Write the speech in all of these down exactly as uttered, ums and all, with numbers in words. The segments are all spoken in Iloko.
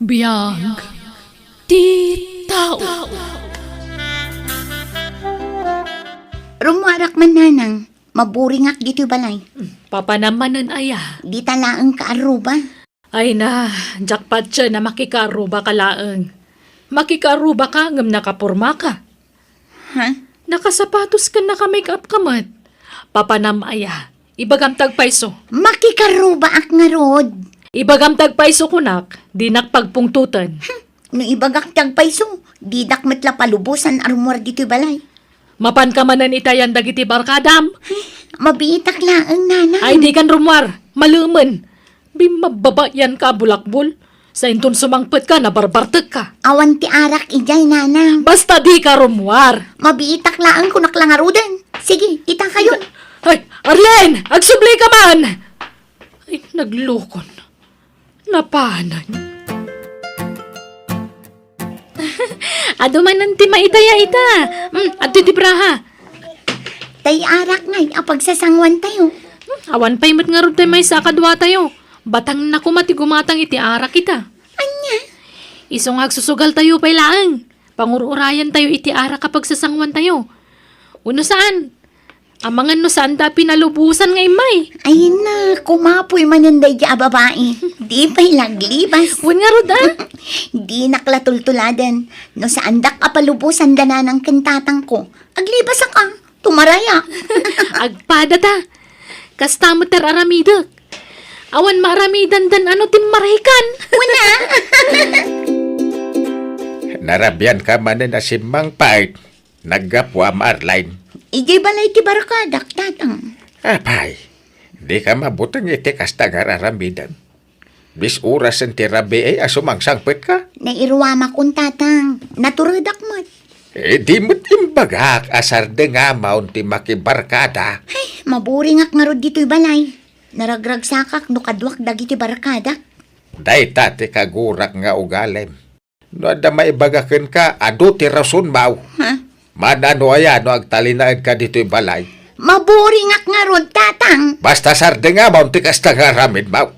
Biag ti tao. Rummuarak man, nanang. Maburingak ditoy balay. Papanam manen aya? Dita laeng kaarruba. Ay na, jackpot siya na makikaarruba ka laeng. Makikaarruba ka ngem nakaporma ka. Ha? Nakasapatos ken naka-make-up ka met. Papanam aya? Ibagam ti agpayso. Makikaarrubaak ngarud. Ibagam ti agpayso kunak, dinak pagpungtoten. Hmm, no ibagak ti agpayso, didak met la palubosan a rummuar ditoy balay. Mapanka manen itayan dagiti barkadam? Ay, mabiitak laeng, nanang. Ay, dikan rummuar. Malemen. Bimmabbabayanka a bulakbol. Sainton sumangpetka, nabarbartekka. Awan ti arak idiay, nanang. Basta dika rummuar. Mabiitak laeng kunak la ngaruden. Sige, itakayon. Ay, Arlene! Agsubli ka man! Ay, naglukon. Napanan. Adu manen ti maitaya ita. Hmm, adtoy ti braha. Tay arak ngay a pagsasanguantayo. Hmm, awan pay met ngarud tay maysa a kaduatayo. Batangna koma ti gumatang iti arak ita. Ania? Isu nga agsusugaltayo pay laeng. Pangur-urayantayo iti arak a pagsasanguantayo. Wenno saan? Amangan no saanda a pinalubosan nga immay. Ay na, kumapoy manen daydi a babai. Di pay laglibas. Wen ngarud, a? Dinak la tultuladen. No saandak a palubosan da nanang ken tatangko, aglibasak a. Tumaraya. Agpadata. Kasta met ti ar-aramidek. Awan maaramidandan a no timmarikan. Wen a. Narabianka manen a simmangpet. Naggapuam, Arlene. Idiay balay ti barkadak, tatang. Apay, dika mabuteng iti kasta nga ar-aramidem. Bis-orasen ti rabii a sumangsangpetka. Nairuamakon, tatang. Naturedak met. Eh, di met imbagak a sardengamon ti makibarkada. Ay, maburingak ngarud ditoy balay. Naragragsakak no kaduak dagiti barkadak. Dayta ti kagurak nga ugalem. No adda maibaga kenka, adu ti rasonmaw. Ha? Mano aya no agtalinaedka ditoy balay? Maburingak ngarud, tatang. Basta sardengamon ti kasta nga aramidmaw.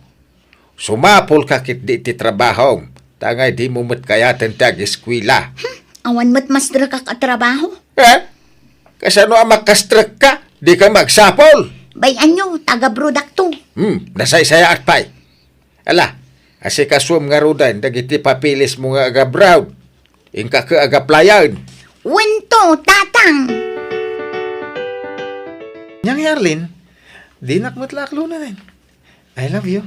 Sumapulka ketdi iti trabahom, ta ngay dimo met kayaten ti ageskuela. Hmm, awan met maestrekak a trabaho. Eh? Kasano a makastrekka? Dika magsapul. Bay-anyo, taga-abroad-akto. Hmm, nasaysayaat pay. Ala, asikasuem ngaruden dagiti papeles mo nga agabroad. Inka ket agaplayan. Wen to, tatang. Nia ngay, Arlene, dinak met la aklunen. I love you.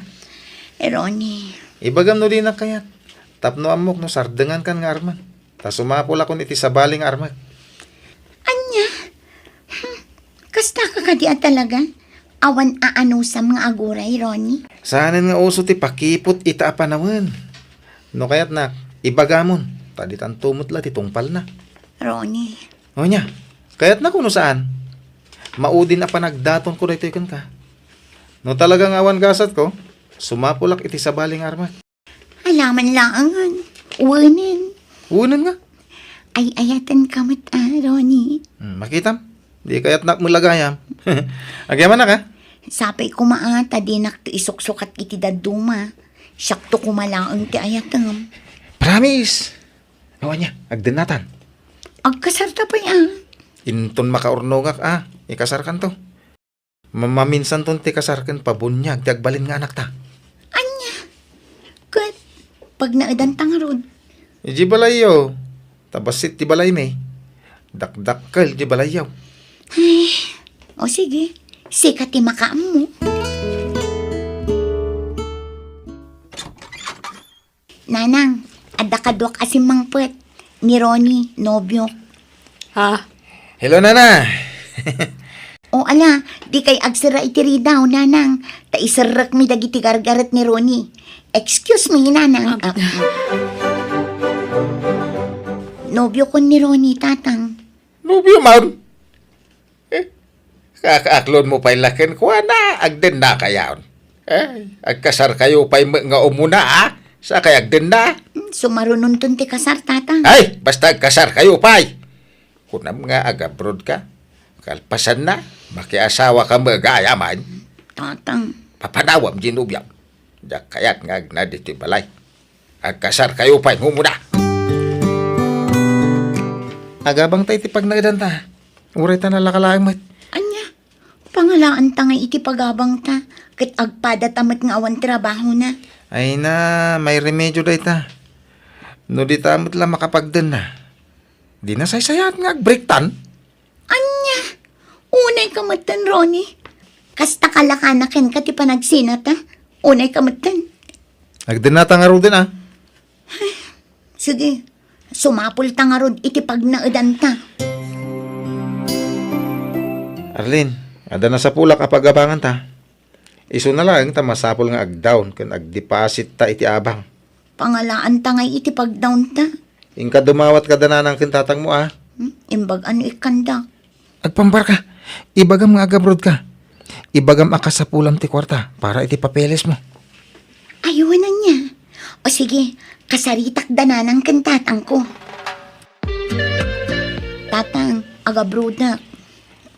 Eh, Ronnie. Ibagam no dinak kayat. Tapno ammok no sardengankan nga armen. Ta sumapulakon iti sabali nga armek. Ania? Hmm. Kastaka kadi a talaga? Awan aanusam nga aguray, Ronnie? Saanen nga uso ti pakiput ita a panawen. No kayatnak, ibagamon, ta ditanto met la ti tungpalna. Ronnie. O nia, kayatnak wenno saan? Maudin a panagdatonko daytoy kenka. No talaga nga awan gasatko, sumapulak iti sabali nga armek. Alaman laengen. Wenen. Wenen nga? Ay-ayatenka met, a, Ronnie. Hmm, makitam? Di kayatnak met la gayam. Agyamanak, a? Sapay koma, a, ta dinakto isuksukat iti dadduma. Siakto koma laeng ti ayatem. Promise! Awan nia, agdennatan. Agkasarta pay, a. Inton makaurnongak, a, ikasarkanto. Ma-, maminsanton ti kasar ken pabuniag ti agbalin nga anakta. Ania? Ket pagnaedanta ngarud? Idiay balayyo. Ta bassit ti balaymi. Dakdakkel ti balayyo. Ay, o sige. Sika ti makaammo. Nanang, adda kaduak a simmangpet. Ni Ronnie, nobiok. Ha? Hello, Nana. O, ala, dikay agserra iti ridaw, Nanang. Ta iserrekmi dagiti gargaret ni Ronnie. Excuse me, Nanang. Ah. Ah, mm. Nobiokon ni Ronnie, Tatang. Nobio man? Eh, kakaaklonmo pay la kenkuana, agdennakayon. Eh, agkasarkayo pay met nga umuna, a? Sakay agdenna. Hmm, sumarunonton ti kasar, Tatang. Ay, basta agkasarkayo pay. Kunam nga agabroad ka. Kalpasanna, makiasawa ka met gayam. Tatang. Papanawam di nobiam. Diak kayat nga agna ditoy balay. Agkasarkayo pay nga umuna. Agabangta iti pagnaedanta. Uray ta nalaka laeng met. Ania? Pangalaanta ngay iti pagabangta, ket agpadata met nga awan trabahona. Ay na, may remedio dayta. No dita met la makapagdenna, di nasaysayaat nga agbreaktan. Ania? Unay ka metten, Ronnie. Kasta kalakana kenka ti panagsinata. Unay ka metten. Agdennata ngaruden, a. Sige, sumapulta ngarud iti pagnaedanta. Arlene, adda nasapulak a pagabanganta. Isuna laeng ta masapul nga agdawn ken agdepositta iti abang. Pangalaanta ngay iti pagdawnta. Inka dumawat kada nanang ken tatangmo, a. Hmm? Imbag-an no ikkandak. Agpambarka. Ibagam nga agabroad ka. Ibagam a kasapulam ti kuarta para iti papelesmo. Ay, wen ania. O sige, kasaritak da nanang ken tatangko. Tatang, agabroadak.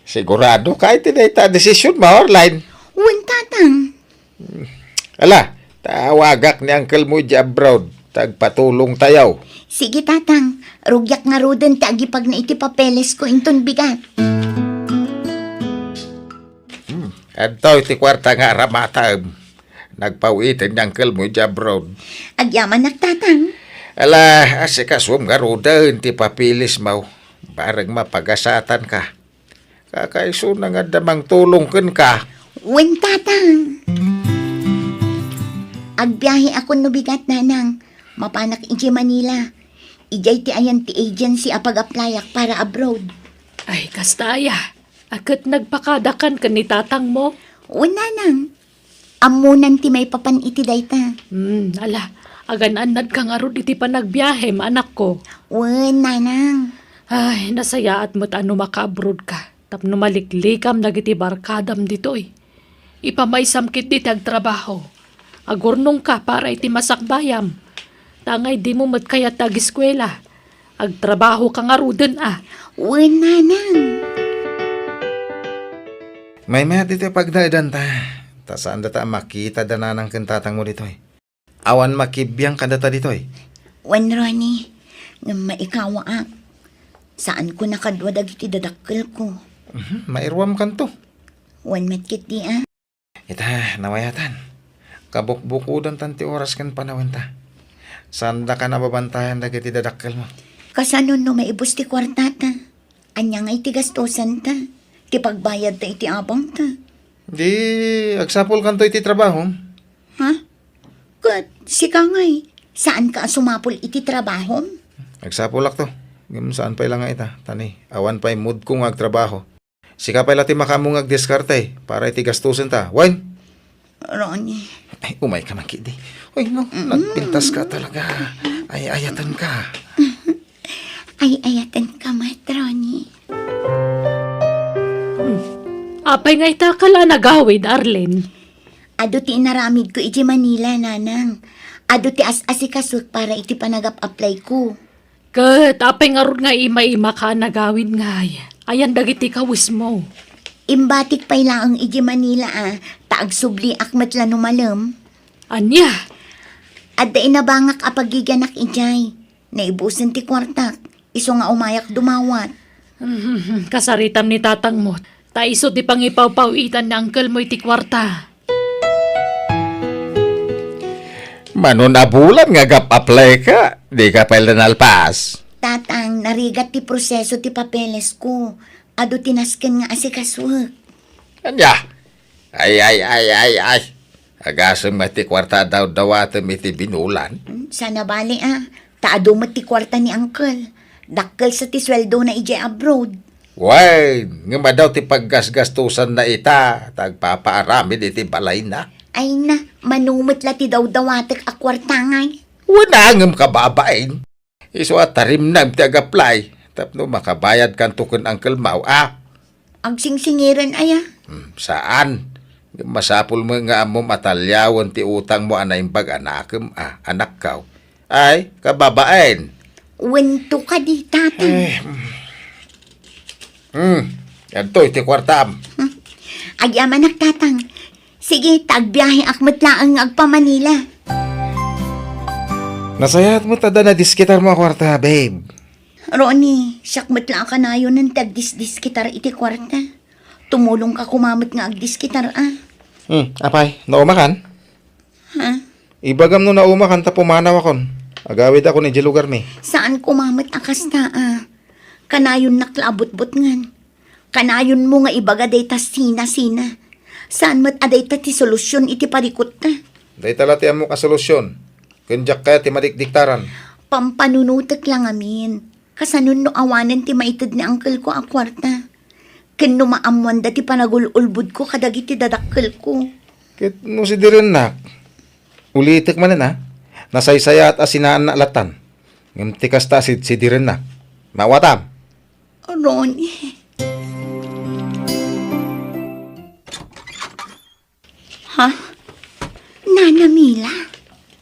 Sigurado ka iti dayta a desision mo, Arlene? Wen, Tatang. Ala, tawagak ni uncle mo idiay abroad, ta agpatulongtayo. Sige, Tatang. Rugiak ngaruden ti agipagna iti papelesko inton bigat. Hmm, adtoy ti kuarta nga aramataem. Nagpaw-iten ni uncle mo idiay abroad. Agyamanak, Tatang. Ala, asikasuem ngaruden ti papeles mo. Bareng mapagasatanka. Kakaisuna nga adda mangtulong kenka. Wen, Tatang. Agbiaheak no bigat, Nanang. Mapanak idiay Manila. Idiay ti ayan ti agency a pag-applyak para abroad. Ay, kasta aya. A ket nagpakadakan ken ni tatangmo? Wen, Nanang. Ammonan ti maipapan iti dayta. Hmm, ala, agan-annadka ngarud iti panagbiahem, anakko. Wen, Nanang. Ay, nasayaat met a no maka-abroad ka, tapno maliklikam dagiti barkadam ditoy. Ipamaysam ketdi ti agtrabaho. Agurnongka para iti masakbayam. Ta angay dimo met kayat ti ageskuela. Agtrabahoka ngaruden a. Wen, Nanang. Maymayat ditoy pagnaedanta. Ta saandata a makita da nanang ken tatangmo ditoy. Awan makibiang kadata ditoy. Wen, Ronnie, ngem maikawaak. Saanko nakadua dagiti dadakkelko. Mhm, mairuamkanto. Wen met ketdi a. Ita, namayatan. Kabukbukodantan ti oras ken panawenta. Saandaka nababantayan dagiti dadakkelmo. Kasano no maibus ti kuartata? Ania ngay ti gastosanta? Ti pagbayadta iti abangta? Di, agsapulkanto iti trabahom. Ha? Ket sika ngay, saanka a sumapul iti trabahom? Agsapulakto. Ngem saan pay la nga ita, ta ni, awan pay moodko nga agtrabaho. Sika pay la ti makaammo nga agdiskarte para iti gastosenta. Wen? Ronnie. Ay, umayka man ketdi. Uy, no, mm, nagpintaska talaga. Ay, ayatenka. Ay, ayatenka met, Ronnie. Hmm. Apay nga ita ka la nagawid, Arlene? Adu ti inaramidko idiay Manila, Nanang. Adu ti as-asikasok para iti panagap-applyko. Ket apay ngarud nga ima-imaka a nagawid ngay? Ayan dagiti kawesmo. Imbatik pay laeng idiay Manila a, ta agsubliak met la no malem. Ania? Adda inabangak a pagigianak idiay. Naibusen ti kuartak, isu nga umayak dumawat. Kasaritam ni tatangmo, ta isu ti pangipawpaw-itan ni uncle mo iti kuarta. Mano a bulan nga agap-apply ka, di ka pay la nalpas? Tatang, narigat ti proseso ti papeles ko. Adu ti nasken nga asikasuek. Ania? Ay, ay, ay, ay, ay. Agasem met ti kuarta a dawdawatem iti binulan. Hmm, sana bali a. Ta adu met ti kuarta ni uncle. Dakkel sa ti sueldona idiay abroad. Wen, ngem adu ti paggasgastosanna ita, ta agpapaaramid iti balayna. Ay na, mano met la ti dawdawatek a kuarta ngay? Wen a, ngem kababain. Isu a tarimnam ti ag-apply tapno makabayadkanto ken Uncle Mau a. Agsingsingiren aya? Hmm, saan. Ngem masapul met nga ammom a taliawen ti utangmo a naimbag a nakem a, anakko. Ay, kababain. Wen to kadi, Tatang. Eh, hmm, adtoy ti kuartam. Hmm. Agyamanak, Tatang. Sige, ta agbiaheak met laeng nga agpa-Manila. Nasayaat met adda nadisketarmo a kuarta, babe. Ronnie, siak met la a kanayonen ti agdisdiskitar iti kuarta. Tumulongka koma met nga agdiskitar, a. Hmm, apay, naumakan? Ha? Ibagam no naumakan ta pumanawakon. Agawidakon idiay lugarmi. Saan koma met a kasta, a. Kanayonnak la a butbutngen. Kanayonmo nga ibaga dayta sina-sina. Saan met a dayta ti solusion iti parikutta. Dayta la ti ammok a solusion. Ken diak kayat ti madikdiktaran. Pampanunotek la ngamin. Kasanon no awanen ti maited ni angkelko a kuarta? Ken no maammoanda ti panagul-ulbodko kadagiti dadakkelko. Ket no sidirennak, ulitek manen a, nasaysayaat a sinaanna lattan. Ngem ti kasta a sidsidirennak. Maawatam? Ronnie. Ha? Nana Mila?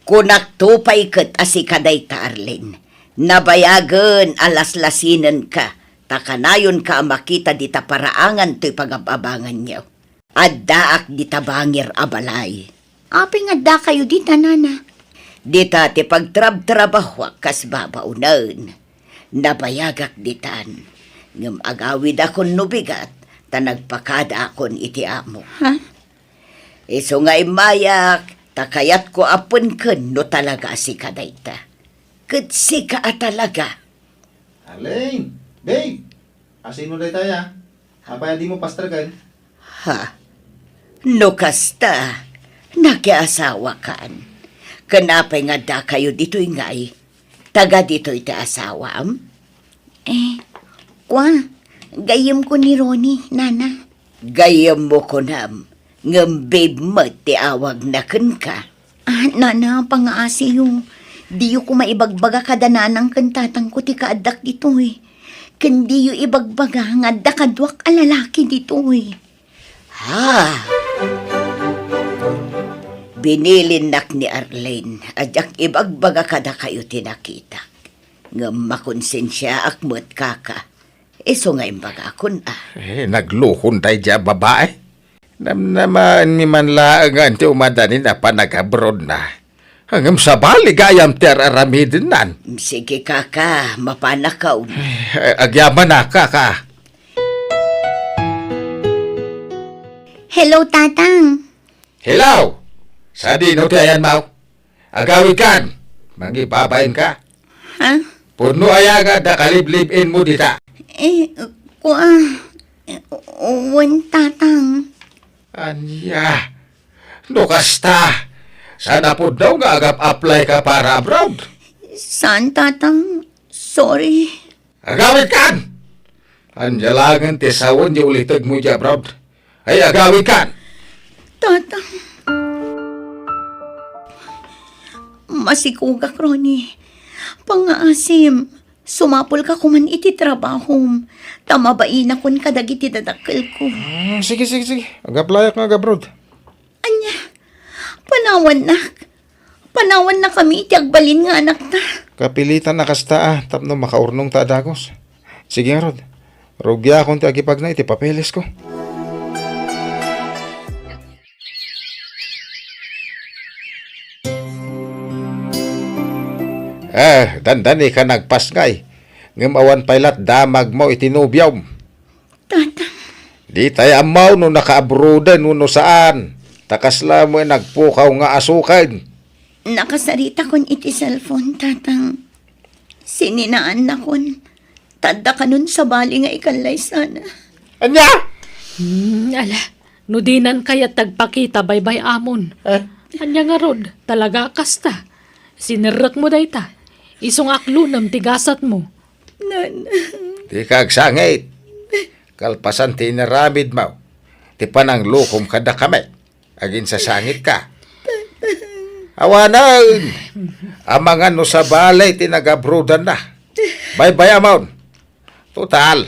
Kunakto pay ket a sika dayta, Arlene. Nabayagen a laslasinenka, ta kanayonka a makita dita paraangan toy pagab-abanganyo. Addaak dita bangir a balay. Apay nga addakayo dita, nana? Dita ti pagtrabtrabahoak kas babaonen. Nabayagak ditan, ngem agawidakon no bigat, ta nagpakadaakon iti amo. Ha? Isu nga immayak, ta kayatko a penken no talaga a sika dayta. Ket sika a talaga. Arlene! Babe! Asino daytaya? Apay a dimo pasterken? Ha? No kasta, nakiasawakan. Ken apay nga addakayo ditoy ngay? Taga ditoy ti asawam? Eh, kua, gayyemko ni Ronnie, nana. Gayyemmo kunam, ngem babe met ti awagna kenka. Ah, nana, pangaasiyo. Diyo koma ibagbaga kada nanang ken tatangko ti kaaddak ditoy. Ken diyo ibagbaga nga adda kaduak a lalaki ditoy. Ha? Binilinnak ni Arlene a diak ibagbaga kadakayo ti nakitak. Ngem makonsensiaak met, kaka. Isu nga imbagakon, a. Eh, naglukon daydiay a babae. Namnamaenmi man laeng nga inti umadanin a panagabrodna. Ngem sabali gayam ti ar-aramidennan. Sige, kaka, mapanakon. Eh, agyamanak, kaka. Hello, Tatang. Hello! Sadino ti ayanmo? Agawidkan! Mangibabainka? Ha? Pudno aya nga adda kaliblib-inmo dita? Eh, kua, eh, wen, Tatang. Ania? No kasta, saan a pudno nga agap-apply ka para abroad? Saan, Tatang. Sorry. Agawidkan! Ania laengen ti sawen ti ulitegmo idiay abroad? Ay, agawidkan! Tatang. Masikogak, Ronnie. Pangngaasim, sumapulka koman iti trabahom, ta mabainakon kadagiti dadakkelko. Hmm, sige, sige, sige. Ag-applyak nga ag-abroad. Ania? Panawannak. Panawannakami iti agbalin nga anakta. Kapilitan a kasta a tapno makaurnongta a dagus. Sige ngarud, rugiakon ti agipagna iti papelesko. Eh, dandani ka nagpasngay. Ngem awan pay lat damagmo iti nobiom. Tatang. Ditay ammo no nakaabroaden wenno saan, ta kasla met nagpukaw nga asuken. Nakasaritakon iti cellphone, Tatang. Sininaannakon, ta adda kanon sabali nga ikallaysana. Ania? Hmm, ala, no dinan kayat tagpakita baybay-amon. Eh? Ania ngarud, talaga kasta. Sinerrekmo dayta. Isu nga aklonem ti gasatmo. Nanang. Dika agsangit. Kalpasan ti inaramidmo, ti pananglukom kadakami, aginsasangitka. Awanen! Amangan no sabali ti nagabroadanna. Baybay-amon. Total,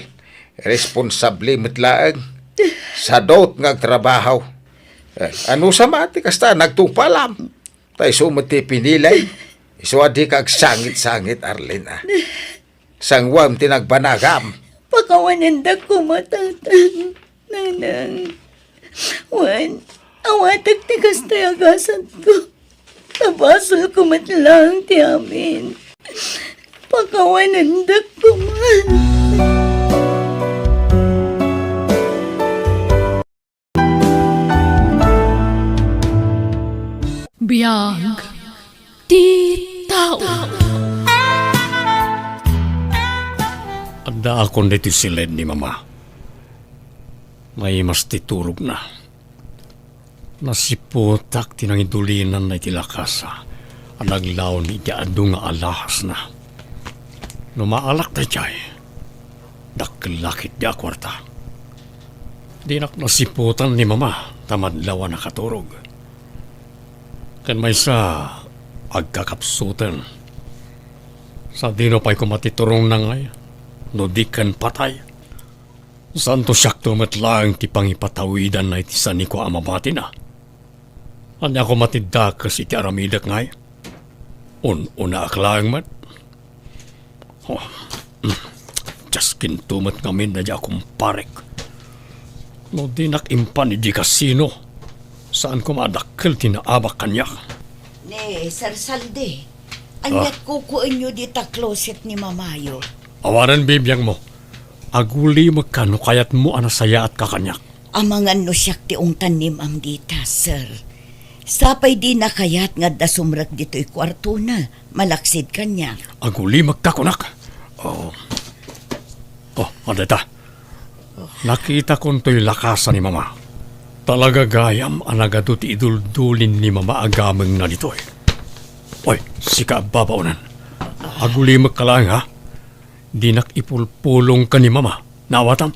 responsable met laeng. Sadut nga agtrabaho. Eh, anusama ti kasta nagtupalam? Ta isu met ti pinili. Isu a dika agsangit-sangit, Arlene, a. Sanguam ti nagbanagam. Pakawanendak koma, Tatang, Nanang. Wen, awatek ti kastoy a gasatko. Ta basolko met laeng ti amin. Pakawanendek koma. Biag ti tao. Addaakon ditoy siled ni Mama. Naimas ti turogna. Nasiputak ti nangidulinanna iti lakasa a naglaon iti adu nga alahasna. No maalak daydiay, dakkel la ketdi a kuarta. Dinak nasiputan ni Mama ta madlaw a nakaturog. Ken maysa, agkakapsuten. Sadino pay koma ti turongna ngay, no di ken patay? Saanto siakto met laeng ti pangipatawidanna iti saniko a mabatina? Ania koma ti dakes iti aramidek ngay? Un-unaak laeng met. Oh, mm. Diaskinto met ngamin daydi a kumparek. No dinak impan idiay kasino, saan koma a dakkel ti naabak kaniak. Ni Sir Saldi, aniat kukuenyo dita closet ni Mamayo? Awanen bibiangmo. Agulimekka no kayatmo a nasayaatka kaniak. Amangan no siak ti ungtan ni Ma'am dita, sir. Sapay dina kayat nga adda sumrek ditoy kuartona, malaksid kaniak. Agulimekka kunak. Oh. Oh, adda ita. Nakitakon toy lakasa ni Mama. Talaga gayam a nagadu ti iduldulin ni Mama a gamengna ditoy. Oy, sika a babaonen. Agulimekka laeng, ha? Dinak ipulpulong ken ni Mama. Naawatam?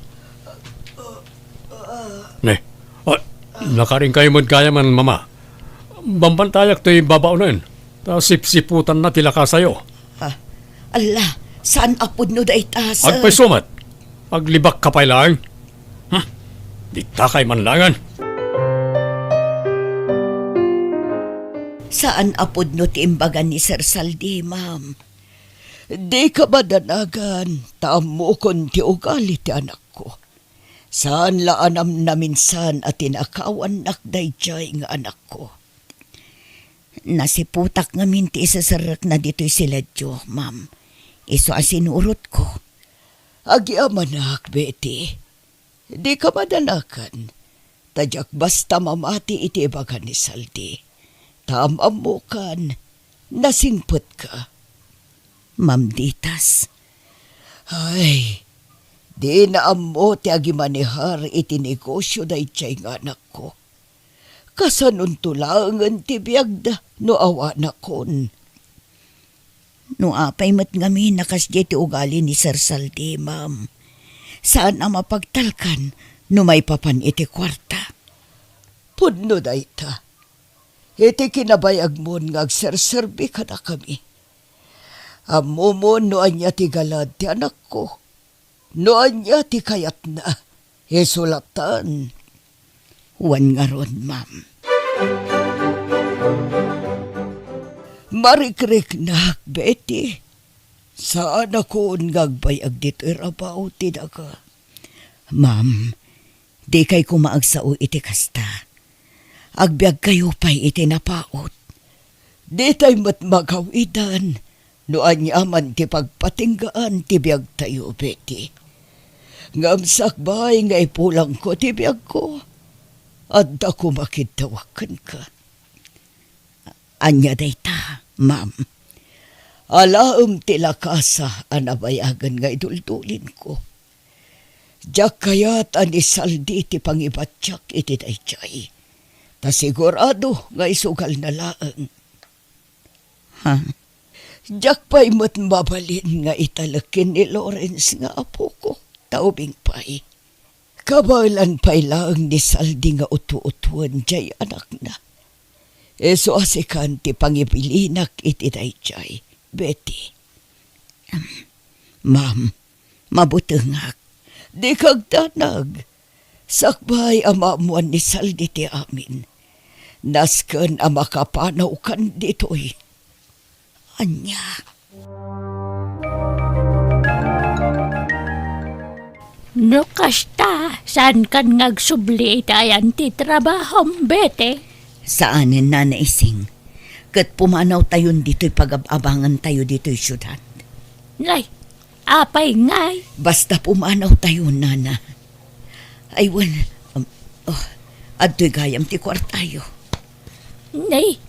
Ne. Ah, nakarinkayo met gayamen, Mama. Bambantayak toy babaonen. Ta sipsiputanna ti lakasayo. Ah, ala, saan a pudno dayta, sir? Agpayso met. Aglibakka pay laeng. Hmm. Ditakay man laengen. Saan a pudno ti imbaga ni Sir Saldi, ma'am. Dika madanagan, ta ammokon ti ugali ti anakko. Saan la a namnaminsan a tinakawannak daydiay nga anakko. Nasiputak ngamin ti iseserrekna ditoy siledyo, ma'am. Isu a sinurotko. Agyamanak, Betty. Dika madanagan, ta diak basta mamati iti ibaga ni Saldi. Ta am-ammokan, nasingpetka. Ma'am Ditas. Ay, dina ammo ti agimanehar iti negosio daydiay nga anakko. Kasanonto laengen ti biagda no awanakon? No apay met ngamin a kasdiay ti ugali ni Sir Saldi, ma'am, saan a mapagtalkan no maipapan iti kuarta. Pudno dayta. Iti kinabayagmon nga agserserbi kadakami. Ammomon no ania ti galad ti anakko. No ania ti kayatna, isu latta. Wen ngarud, ma'am. Marikriknak, Betty. Saanakon nga agbayag ditoy rabaw ti daga. Ma'am, dikay koma agsao iti kasta. Agbiagkayo pay iti napaut. Ditay met magawidan no aniaman ti pagpatinggaan ti biagtayo, Betty. Ngem sakbay nga ipulangko ti biagko, adda koma kiddawek kenka. Ania dayta, ma'am? Alaem ti lakasa a nabayagen nga iduldulinko. Diak kayat a ni Saldi ti pangibatiak iti daydiay. Ta sigurado nga isugalna laeng. Ha? Diak pay met mabalin nga italek ken ni Lawrence nga apoko, ta ubing pay. Kabaelan pay laeng ni Saldi nga utu-utuen diay anakna. Isu a sikan ti pangibilinak iti daydiay, Betty. Ma'am, mabutengak. Dika agdanag. Sakbay a maammoan ni Saldi ti amin, nasken a makapanawkan ditoy. Ania? No kasta, saankan nga agsubli iti ayan ti trabahom, Betty? Saanen, Nana Ising. Ket pumanawtayon ditoy pagab-abangantayo ditoy siudad. Nay, apay ngay? Basta pumanawtayo, nana. Ay, wen, um, oh, adtoy gayam ti kuartayo. Nay,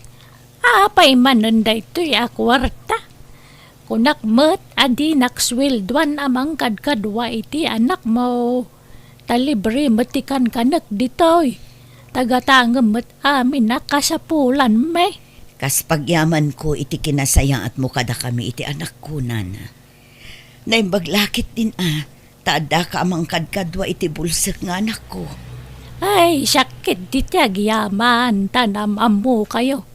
apay manen daytoy a kuarta? Kunak met a dinak sueldoan a mangkadkadua iti anakmo. Ta libre met ti kankanek ditoy. Tagatangem met amin a kasapulanmi. Kas pagyamanko iti kinasayaatmo kadakami iti anakko, nana. Naimbag la ketdin a, ta addaka a mangkadkadua iti bulsek nga anakko. Ay, siak ketdi ti agyaman, ta naam-ammokayo.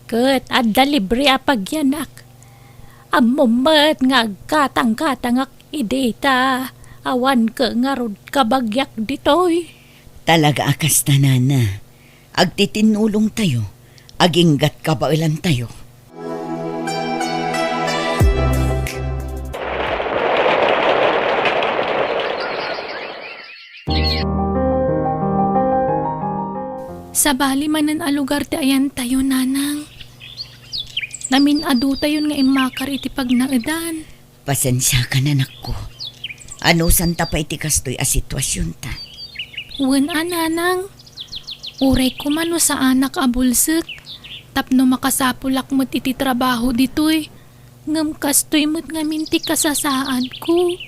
Ket adda libre a pagyanak. Ammom met nga agkatangkatangak idi ta awan ket ngarud kabagiak ditoy. Talaga a kasta, nana. Agtitinnulongtayo, aginggat kabaelantayo. Sabali manen a lugar ti ayantayo, nanang. Namin-adutayon nga immakar iti pagnaedan. Pasensiakan, anakko. Anusanta pay ti kastoy a situasionta? Wen a, nanang. Uray koma no saanak a bulsek, tapno makasapulak met iti trabaho ditoy. Ngem kastoy met ngamin ti kasasaadko.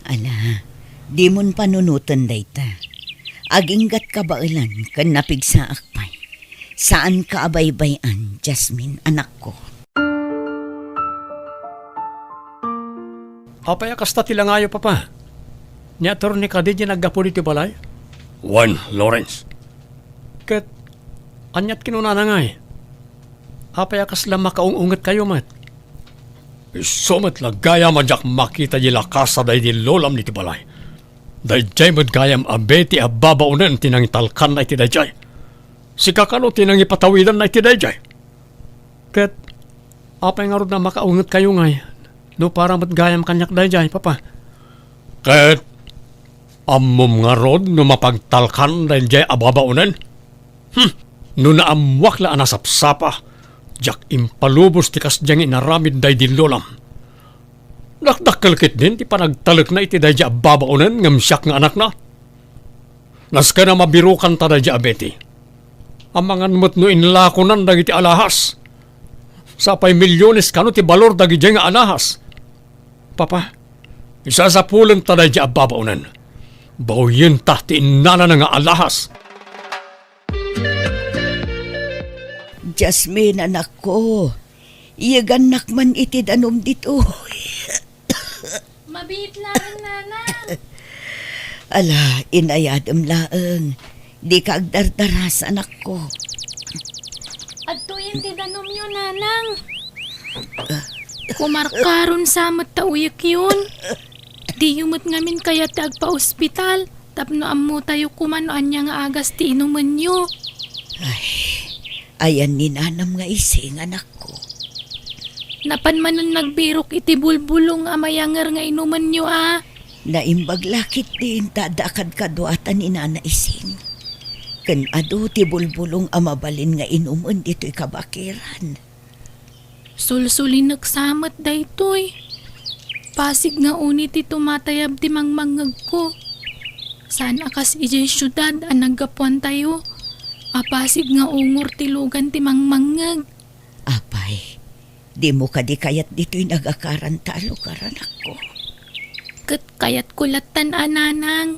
Ala, dimon panunoten dayta. Aginggat kabaelan ken napigsaak pay. Saanka a baybay-an, Jasmine, anakko. Apay a kasta ti langayo, Papa? Ni Attorney kadi diay naggapu ditoy balay? Wen, Lawrence. Ket aniat kinunana ngay? Apay a kasla makaung-ungetkayo met? Isu met la gayam a diak makita diay lakas a daydi lolam ditoy balay. Daydiay met gayam a Betty a babaonen ti nangitalkanna iti daydiay. Sika kano ti nangipatawidanna iti daydiay. Ket apay ngarud a makaungetkayo ngay no para met gayam kaniak daydiay, Papa? Ket ammom ngarud no mapagtalkan daydiay a babaonen? Hmm, no naammuak la a nasapsapa, diak impalubos ti kasdiay nga inaramid daydi lolam. Dakdakkel ketdin ti panagtalekna iti daydiay a babaonen ngem siak nga anakna. Nasken a mabirokanta daydiay a Betty. Amangan met no inlakonan dagiti alahas. Sapay milyones kano ti balor dagidiay nga alahas. Papa, isasapulenta daydiay a babaonen. Bawyenta ti innalana nga alahas. Jasmine, anakko, iyegannak man iti danum ditoy. Mabiit laeng, nanang. Ala, inayadem laeng. Dika agdardarasa, anakko. Adtoyen ti danumyo, nanang. Kumarkaron sa met ta uyekyon. Diyo met ngamin kayat ti agpaospital tapno ammotayo koma no ania nga agas ti inumenyo. Ay, ayan ni nanam nga Ising, anakko. Napan manen nagbirok iti bulbulong a mayanger nga inumenyo a. Naimbag la ketdin ta adda a kadkaduatan ni Nana Ising. Ken adu ti bulbulong a mabalin nga inumen ditoy kabakiran. Sulsulinek sa met daytoy. Pasig nga uni ti tumatayab ti mangmangngegko. Saan a kas idiay siudad a naggapuantayo a pasig nga ungor ti lugan ti mangmangngeg. Apay, dimo kadi kayat ditoy nagakaranta a lugar, anakko? Ket kayatko lattan a, nanang.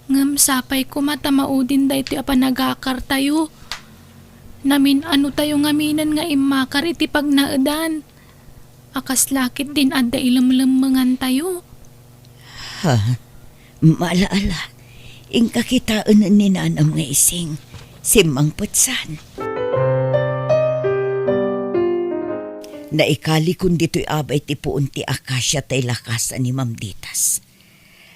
Ngem sapay koma ta maudin daytoy a panagakartayo. Namin-anotayo ngaminen nga immakar iti pagnaedan. A kasla ketdin adda ilemlemmengantayo. Ha? Ala, ala. Inka kitaen ni nanam nga Ising. Simmangpet saan. Naikalikon ditoy abay ti puon ti akasia tay lakasan ni Ma'am Ditas.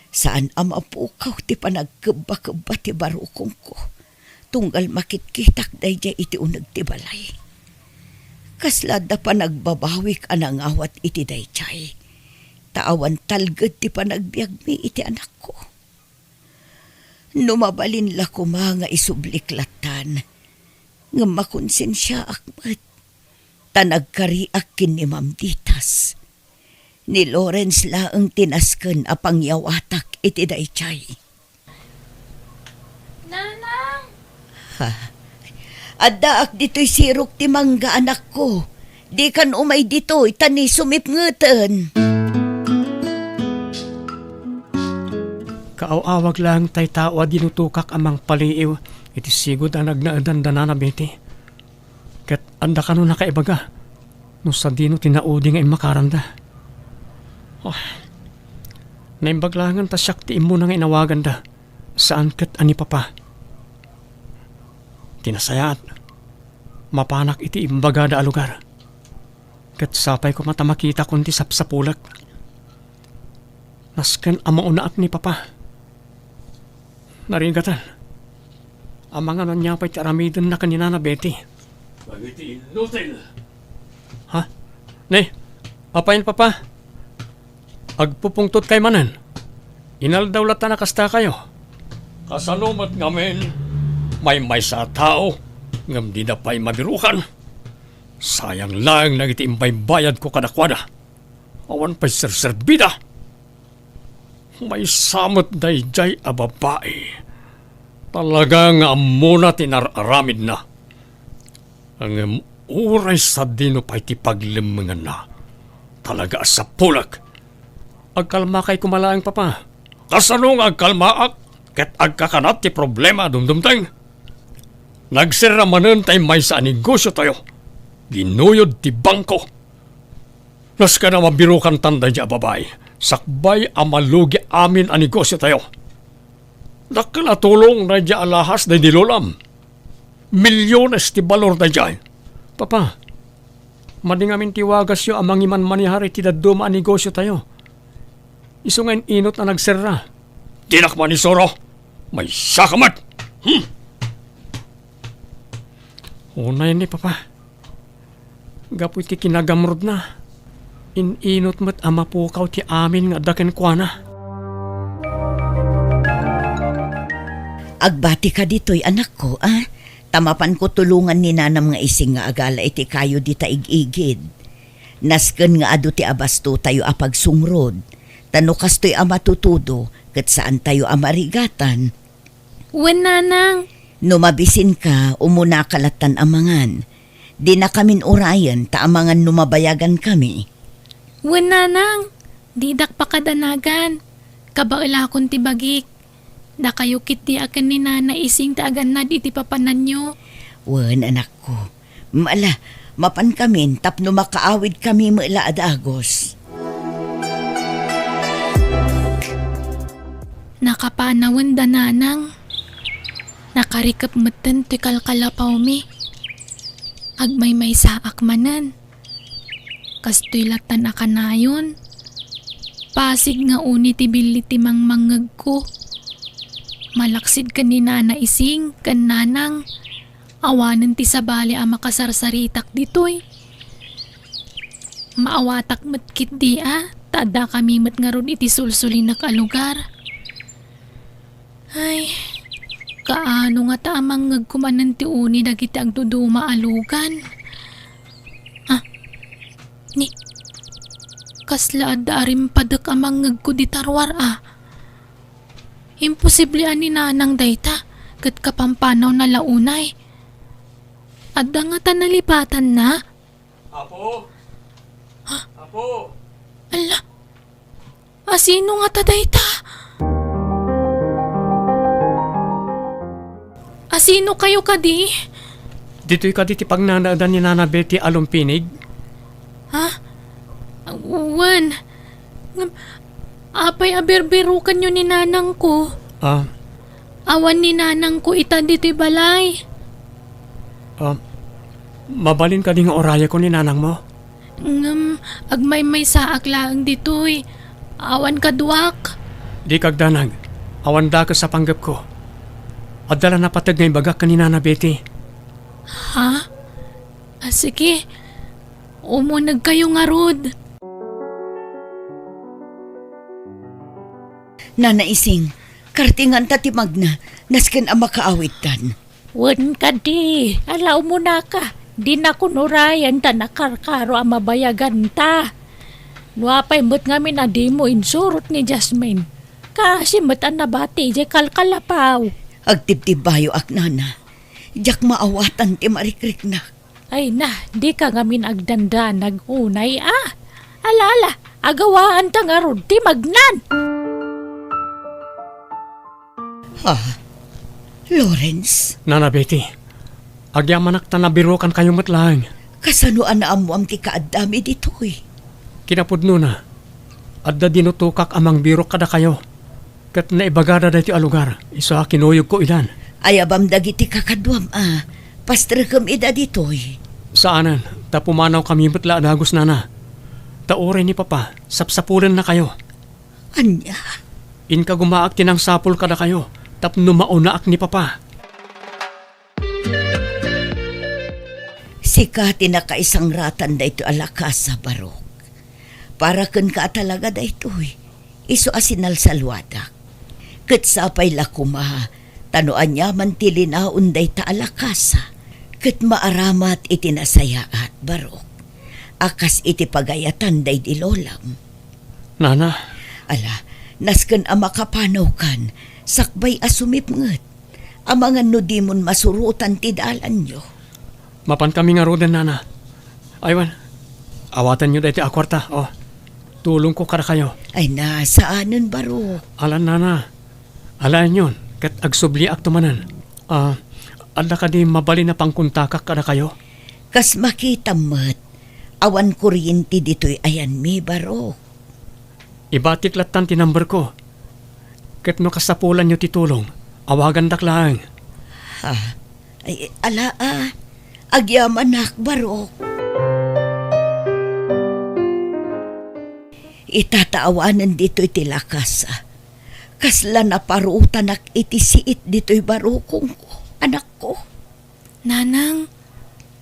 Saan a mapukaw ti panagkebbakebba ti barukongko, tunggal makitkitak daydiay iti uneg ti balay. Kasla adda panagbabawik a nangawat iti daydiay, ta awan talged ti panagbiagmi iti anakko. No mabalin la koma nga isublik lattan, ngem makonsensiaak met. ta nagkariak ken ni Ma'am Ditas. Ni Lawrence laeng ti nasken a pangyawatak iti daydiay. Nanang! Ha? Addaak ditoy sirok ti mangga, anakko. Dikan umay ditoy, ta ni sumipngeten. Kaaw-awag laeng tay tao a dinutokak a mangpaliiw iti sigud a nagnaedan da Nana Betty. Ket adda kano nakaibaga no sadino ti naudi nga immakaranda. Oh, naimbag laengen ta siak ti immuna nga inawaganda, saan ket a ni Papa. Ti nasayaat, mapanak iti imbagada a lugar. Ket sapay koma ta makitakon ti sapsapulek. Nasken a maunaak ni Papa. Narigatan. Amangan ania pay ti aramidenna ken ni Nana Betty. Dagiti inutil. Ha? Ne, apay, Papa? Agpupungtotkay manen. Inaldaw latta a kastakayo. Kasano met ngamin, maymaysa a tao, ngem dida pay mabirukan. Sayang laeng dagiti imbaybayadko kadakuada. Awan pay serserbida. Maysa met daydiay a babai. Talaga nga ammona ti nar-aramidna. Ngem uray sadino pay ti paglemmenganna, talaga a sapulek. Agkalmakay koma laeng, Papa. Kasano nga agkalmaak ket agkakanat ti problema a dumdumteng? Nagserra manen tay maysa a negosiotayo. Ginuyod ti bangko. Nasken a mabirukantan daydiay a babai, sakbay a malugi amin a negosiotayo. Dakkel a tulong daydiay a lahas daydi lolam. Milyones ti balor daydiay. Papa, madi ngamin ti wagasyo a mangimanmanehar iti dadduma a negosiotayo. Isu nga in-inot a nagserra. Dinak manisuro. Maysaka met. Hmm. Unay ni, Papa. Gapu iti kinagamrudna, in-inot met a mapukaw ti amin nga adda kenkuana. Agbatika ditoy, anakko, a? Ta mapanko tulongan ni nanam nga Ising nga agala iti kayo dita ig-igid. Nasken nga adu ti abastotayo a pagsungrod, ta no kastoy a matutudo, ket saantayo a marigatan. Wen, nanang. No mabisinka, umunaka lattan a mangan. Dinakamin urayen ta amangan no mabayagankami. Wen, nanang, didak pakadanagan. Kabaelakon ti bagik. Dakayo ketdi a ken ni Nana Ising ti agannad iti papananyo. Wen, anakko. Ala, mapankamin tapno makaawidkami met la a dagus. Nakapanawen da nanang. Nakarikep metten ti kalkalapawmi. Agmaymaysaak manen. Kastoy lattan a kanayon. Pasig nga uni ti billi ti mangmangngegko. Malaksid ken ni Nana Ising ken nanang. Awanen ti sabali a makasarsaritak ditoy. Maawatak met ketdi a, ta addakami met ngarud iti sulsulinek a lugar. Ay, kaano ngata a mangngegko manen ti uni dagiti agduduma a lugan? Ah, ni, kasla adda a rimpadek a mangngegko dita ruar a. Imposible a ni nanang dayta, ket kapampanawna la unay. Adda ngata nalipatanna? Apo? Ha? Apo? Ala, asino ngata dayta? Asino kayo kadi? Ditoy kadi ti pagnanaedan ni Nana Betty a lumpinig? Ha? Wen, ngem, apay a birbirukanyo ni nanangko? Ah. Awan ni nanangko ita ditoy balay. Ah, mabalin kadi nga urayeko ni nanangmo? Ngem, agmaymaysaak laeng ditoy. Awan kaduak. Dika agdanag. Awan dakes a panggepko. Adda la napateg nga ibagak ken ni Nana Betty. Ha? Ah, sige. Umunegkayo ngarud. Nana Ising, kartinganta ti magna, nasken a makaawidtan. Wen kadi, ala umunaka. Dinakon urayen ta nakarkaro a mabayaganta. No apay met ngamin a dimo insurot ni Jasmine, kaasi met a nabati idiay kalkalapaw. Agtibtibbayoak, nana. Diak maawatan ti marikriknak. Ay na, dika ngamin agdandanag unay a. Ala, ala, agawaanta ngarud ti magnan. Ha? Lawrence? Nana Betty, agyamanak ta nabirukankayo met laeng. Kasano a naammoam ti kaaddami ditoy? Kinapudnona, adda dinutokak a mangbirok kadakayo. Ket naibagada daytoy a lugar, isu a kinuyogko idan. Ayabam dagiti kakaduam a pastrekem ida ditoy? Saanen, ta pumanawkami met la a dagus, nana. Ta uray ni Papa, sapsapulennakayo. Ania? Inkagumaak ti nangsapul kadakayo tapno maunaak ni Papa. Sika ti nakaisangratan daytoy a lakasa, Barok. Para kenka a talaga daytoy, isu a sinalsaluadak. Ket sapay la koma, ta no aniaman ti linaon dayta a lakasa, ket maaramat iti nasayaat, Barok, a kas iti pagayatan daydi lolam. Nana. Ala, nasken a makapanawkan, sakbay a sumipnget. Amangan no dimon masurotan ti dalanyo. Mapankami ngaruden, nana. Ay wen, awatenyo daytoy a kuarta, o. Tulongko kadakayo. Ay na, saanen, Barok. Alan, nana. Alaenyon, ket agsubliakto manen. A, adda kadi mabalin a pangkontakak kadakayo? Kas makitam met, awan kuryente ditoy ayanmi, Barok. Ibatik lattan ti numberko. Ket no kasapulanyo ti tulong, awagandak laeng. Ha? Ay, ala a. Agyamanak, Barok. Ita ta awanen ditoy ti lakasa. Kasla naparotanak iti siit ditoy barukongko, anakko. Nanang,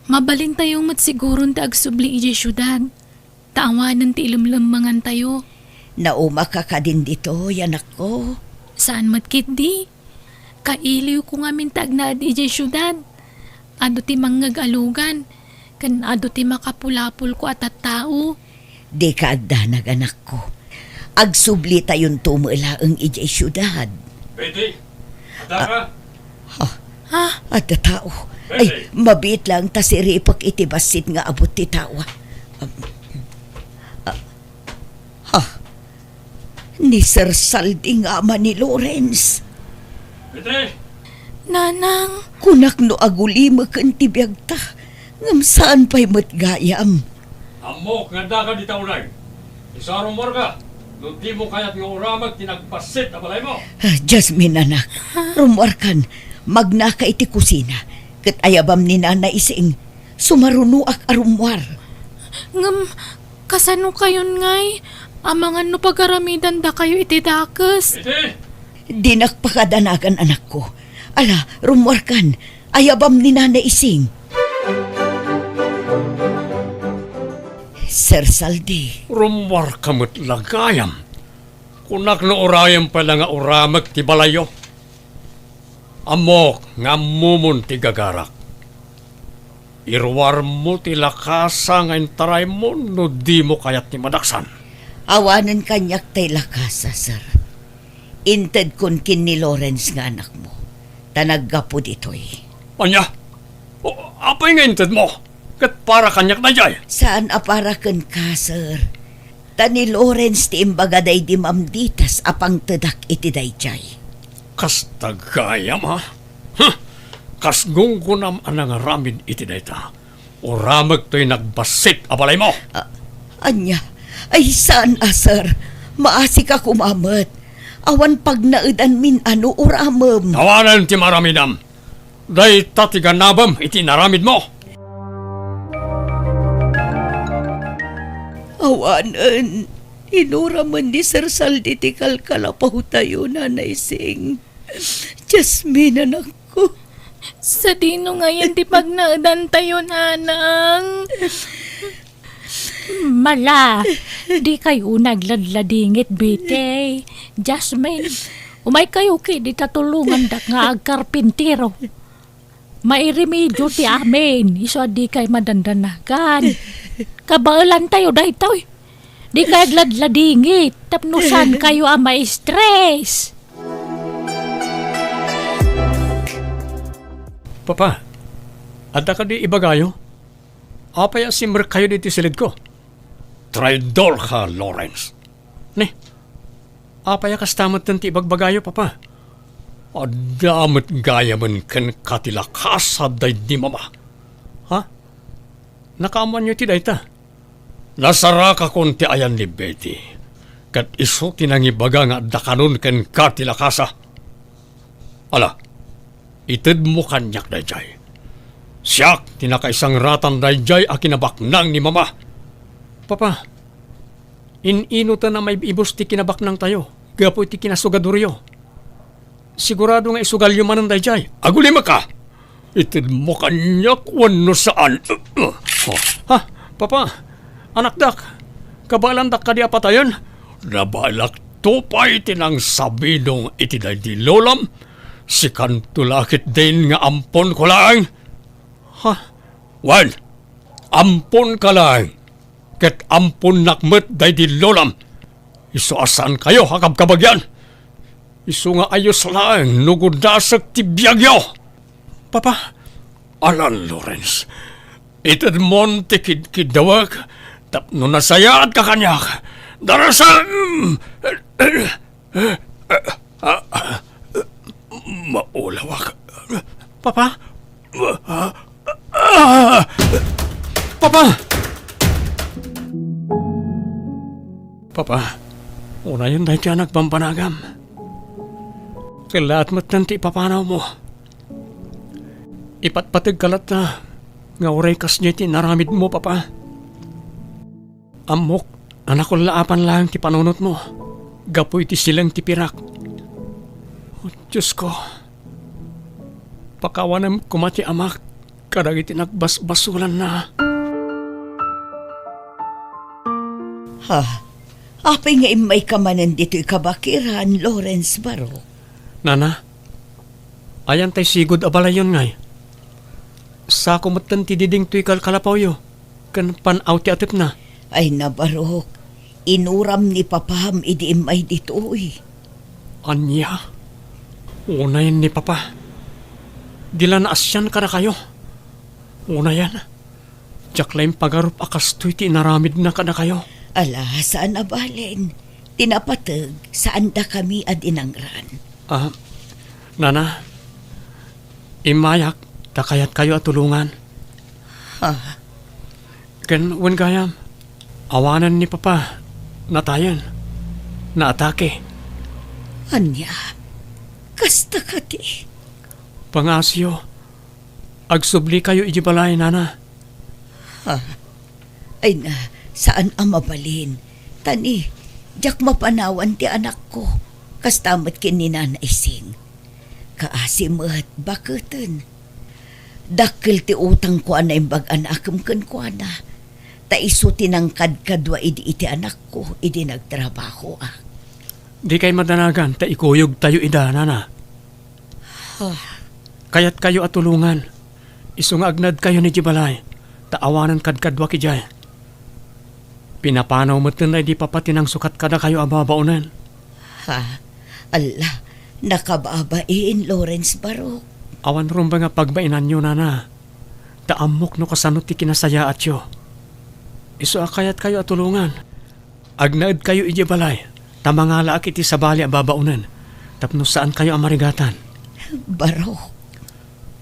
mabalintayo met siguron ti agsubli idiay siudad. Ta awanen ti ilemlemmengantayo. Naumaka kadin ditoy, anakko? Saan met ketdi. Kailiwko ngamin ti agnaed idiay siudad. Adu ti mangngeg a lugan, ken adu ti makapulapolko a tattao. Dika agdanag, anakko. Agsublitayonto met laeng idiay siudad. Betty, addaka? Ah, ha? Ha? Adda tao. Ay, mabiit laeng ta siripek iti bassit nga abut ti tao. Ah, ah, ha? Ni Sir Saldi nga ama ni Lawrence. Betty! Nanang! Kunak no agulimeken ti biagta, ngem saan pay met gayam. Ammok nga addaka dita unay. Isu a rummuarka, no dimo kayat nga urameg ti nagbassit a balaymo. Ah, Jasmine, anak, rummuarkan, magnaka iti kusina, ket ayabam ni Nana Ising, sumarunoak a rummuar. Ngem, kasanokayon ngay? Amangan no pagaramidandakayo iti dakes. Iti? Dinak pakadanagan, anakko. Ala, rummuarkan, ayabam ni Nana Ising. Sir Saldi. Rummuarka met la gayam. Kunak no urayem pay la nga urameg ti balayyo. Ammok nga ammomon ti gagarak. Iruarmo ti lakasa nga intaraymo no dimo kayat ti madaksan. Awanen kaniak tay lakasa, sir. Intedkon ken ni Lawrence nga anakmo, ta naggapu ditoy. Ania? O, apay nga intedmo? Ket para kaniak daydiay? Saan a para kenka, sir. Ta ni Lawrence ti imbaga daydi Ma'am Ditas a pangtedak iti daydiay. Kasta gayam, ha? Huh! Kas gunggonam a nangaramid iti dayta. Uramegtoy nagbassit a balaymo. A-, ania? Ay, saan a, sir. Maasika koma met. Awan pagnaedanmin a no uramem. Awanen ti maaramidam. Dayta ti ganabem iti inaramidmo. Awanen, inuramen ni Sir Saldi ti kalkalapawtayo, Nanay Sing. Jasmine, anakko. Sadino ngayen ti pagnaedantayo, nanang? Mala, dikayo nagladladingit, Betty. Jasmine, umaykayo ketdi ta tulongandak nga agkarpintero. Mairemedio ti amin, isu a dikay madandanagan. Kabaelantayo daytoy. Dikay agladladingit, tapno saankayo a ma-stress. Papa, adda kadi ibagayo? Apay a simrekkayo ditoy silidko? Traidorka, Lawrence. Ni, apay a kasta metten ti ibagbagayo, Papa? Adda met gayamen kenka ti lakasa daydi Mama. Ha? Nakaammoanyo ti dayta? Nasarakakon ti ayan ni Betty, ket isu ti nangibaga nga adda kanon kenka ti lakasa. Ala, itedmo kaniak daydiay. Siak ti nakaisangratan daydiay a kinabaknang ni Mama. Papa, in-inutan a maib-ibus ti kinabaknangtayo gapu iti kinasugadoryo. Sigurado nga isugalyo manen daydiay. Agulimekka! Itedmo kaniak wenno saan? Ha? Papa, anakdak, kabaelandak kadi a patayen? Nabaelakto pay ti nangsabidong iti daydi lolam. Sikanto la ketdin nga amponko laeng. Ha? Wen, amponka laeng. Ket amponnak met daydi lolam. Isu a saankayo a kabkabagian. Isu nga ayos laeng no gudasek ti biagyo. Papa, alan, Lawrence. Itedmon ti kidkiddawek tapno nasayaatka kaniak. Darasem! Maulawak. Papa? Papa! Papa, unayen daytoy a nagbambanagam. Kellaat metten ti ipapanawmo. Ipatpategka latta nga uray kasdiay ti inaramidmo, Papa. Ammok a nakullaapan laeng ti panunotmo gapu iti sileng ti pirak. O Diosko, pakawanem koma ti amak kadagiti nagbasbasolanna. Ha? Apay nga immayka manen ditoy kabakiran, Lawrence Barok? Nana, ayan tay sigud a balayyon ngay? Sako metten ti diding toy kalkalapawyo ken pan-aw ti atepna. Ay, nabarok, inuram ni papam idi immay ditoy. Ania? Unayen ni papa. Di la naasian kadakayo. Unayen, diak la impagarup a kastoy ti inaramidna kadakayo. Ala, saan a balen. Ti napateg, saan dakami a dinangran. Ah, nana, immayak ta kayatkayo a tulongan. Ha? Ken wen gayam, awanen ni papa, natayen, naatake. Ania? Kasta kadi? Pangaasiyo, agsublikayo idiay balay, nana. Ha? Ay na, saan a mabalin. Ta ni, diak mapanawan ti anakko. Kasta met ken ni Nana Ising. Kaasi met, baketen. Dakkel ti utangko a naimbag a naakem kenkuana. Ta isu ti nangkadkadua idi iti anakko, idi nagtrabahoak. Dikay madanagan ta ikuyogtayo ida, nana. Ah. Kayatkayo a tulongan. Isu nga agnaedkayon idiay balay, ta awanen kadkaduak idiay. Pinapanaw metten daydi papa ti nangsukat kadakayo a babaonen. Ha? Alla, nakababain, Lawrence Barok. Awan rumbeng a pagbainanyo, nana. Ta ammok no kasano ti kinasayaatyo. Isu a kayatkayo a tulongan. Agnaedkayo idiay balay, ta mangalaak iti sabali a babaonen, tapno saankayo a marigatan. Barok.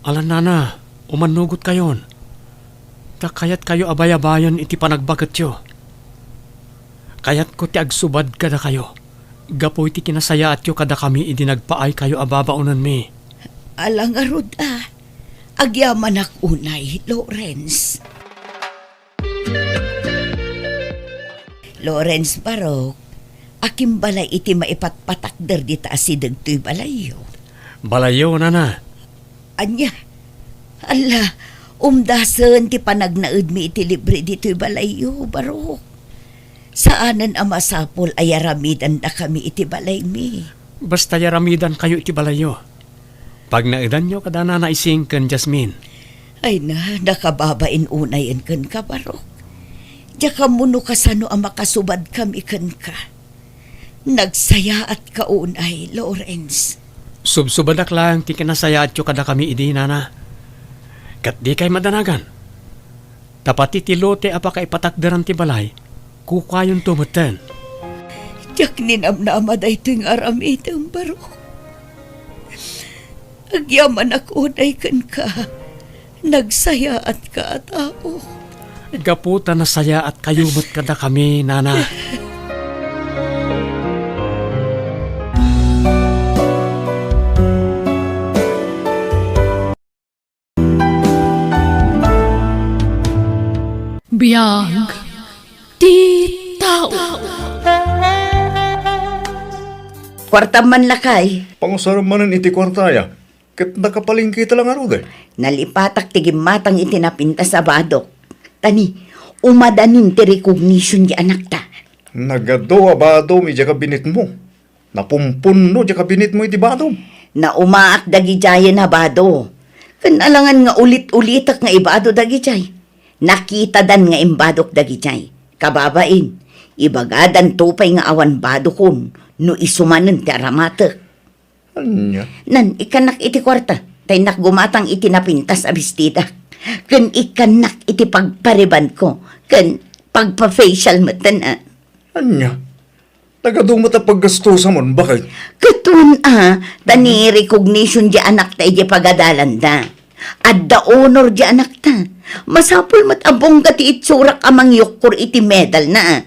Alan, nana, umannugotkayon. Ta kayatkayo a bayabayen iti panagbaketyo. Kayatko ti agsubad kadakayo, gapu iti kinasayaatyo kadakami idi nagpaaykayo a babaonenmi. Ala ngarud a, agyamanak unay, Lawrence. Lawrence Barok, akimbalay iti maipatpatakder dita asideg toy balayyo. Balayyo, nana. Ania? Alla, umdasen ti panagnaedmi iti libre ditoy balayyo, Barok. Saanen a masapul a yaramidandakami iti balaymi. Basta yaramidankayo iti balayyo. Pagnaedanyo kada Nana Ising ken Jasmine. Ay na, nakababain unayen kenka, Barok. Diak ammo no kasano a makasubadkami kenka. Nagsayaatka unay, Lawrence. Subsubadak laeng ti kinasayaatyo kadakami idi, Nana. Ket dikay madanagan. Ta pati ti lote a pakaipatakderan ti balay, kukuayonto metten. Diak ninamnama daytoy nga aramidem, Barok. Agyamanak unay kenka. Nagsayaatka a tao. Gapu ta nasayaatkayo met kadakami, Nana. Biag ti tao. Kuartam man, lakay. Pangusarem manen iti kuartaya, ket nakapalengketa la ngarud, eh. Nalipatak ti gimmatang iti napintas a badok. Tani, umadanin ti recognition ti anakta. Nagadu a badom idiay kabinetmo. Napumpunno diay kabinetmo iti badom. Naumaak dagidiayen a bado. Ken alangan nga ulit-ulitek nga ibado dagidiay. Nakitadan nga imbadok dagidiay. Kababain, ibagadanto pay nga awan badokon no isu manen ti aramatek. Ania? Nan, ikkannak iti kuarta. Ta innak gumatang iti napintas a bestidak. Ken ikkannak iti pagparibanko. Ken pagpa-facial metten, a. Ania? Nagadu met a paggastusamon, baket? Ket wen a, ta ni recognition ti anakta idiay pagadalanda. Adda honor ti anakta. Masapul met a bongga ti itsurak a mangyukkor iti medalna, a.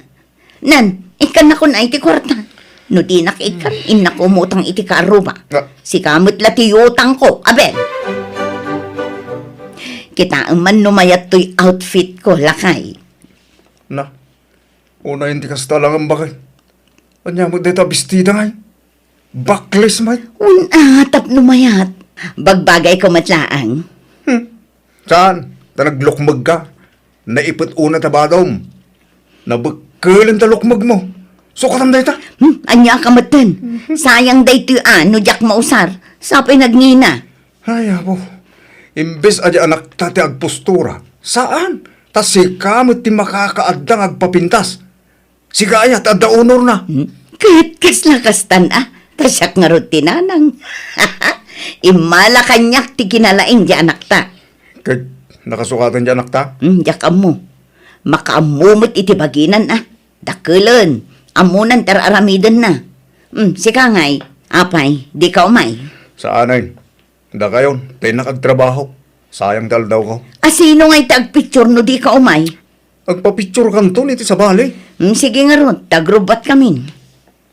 Nan, ikkannakon ay ti kuarta. No dinak ikkan, innak umutang iti kaarruba. Nga. Sika met la ti utangko, Abel. Kitaem man no mayat toy outfitko, lakay. Na, Unayen ti kasta, alangan, baket. Ania met dayta a bestida ngay? Backless met. Wen a, tapno mayat. Bagbagayko met laeng. Hmm. Saan? Ta naglukmegka. Naipet unay ta badom. Nabekkelen ta lukmegmo. Sukatam dayta. Hmm, ania ka metten? Sayang daytoy a no diak mausar. Sapay nagngina. Ay, apo. Imbes a di anakta ti agpostura, saan? Ta sika met ti makakaadda nga agpapintas. Sika aya ti adda honorna. Hmm? Ket kasla kastan a, ta siak ngarud ti nanang. Immala kaniak ti kinalaing ti anakta. Ket nakasukatan ti anakta? Hmm, diak ammo. Makaammo met iti baginan a. Dakelen, ammonan ti ar-aramidenna. Hmm, sika ngay, apay, dika umay? Saanen. Dakayon, ta innak agtrabaho. Sayang ti aldawko. A, sino ngay ti agpicture no dika umay? Agpapicturekanton iti sabali. Hmm, sige ngarud, ta agrubbatkamin.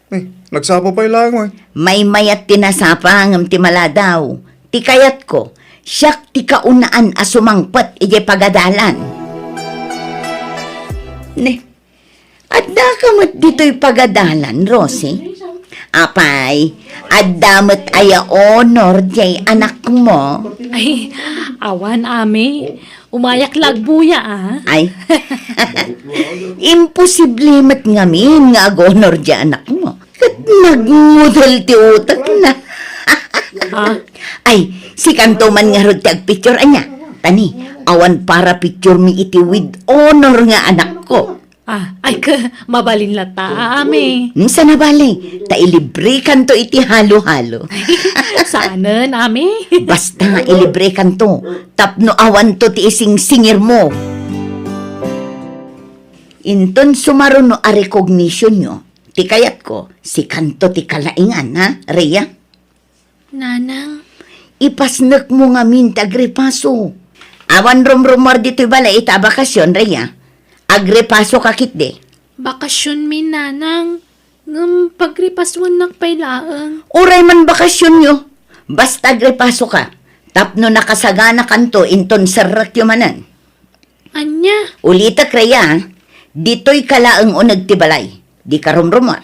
Eh, nagsapa pay laeng, oy. Maymayat ti nasapa ngem ti maladaw. Ti kayatko, siak ti kaunaan a sumangpet idiay pagadalan. Ne, Addaka met ditoy pagadalan, Rosie? Apay, adda met aya honor diay anakmo? Ay, awan, Ami. Umayak la agbuya, a. Ay. Imposible met ngamin nga ag-honor diay anakmo. Ket nagngudel ti utekna. Ah? Ay, sikanto man ngarud ti agpicture, ania? Tani, awan para picture mi iti with honor nga anakko. Ah, ay, ka, mabalin latta, Ami. Hmm, sana bale, ta ilibrekanto iti halo-halo. Saanen, Ami. Basta ilibrekanto, tapno awanto ti isingsingirmo. Inton sumaruno a recognitionyo, ti kayatko, sikanto ti kalaingan, ha, Rhea? Nanang. Ipasnekmo ngamin ti agripaso. Awan rumrumuar ditoy balay ita a bakasion, Rhea. Agripasoka ketdi. Bakasionmi, Nanang. Ngem pagripasuennak pay laeng. Uray man bakasionyo, basta agripasoka. Tapno nakasaganakanto inton serrekyo manen. Ania? Ulitek, Rhea, ditoyka laeng uneg ti balay. Dika rumrumuar.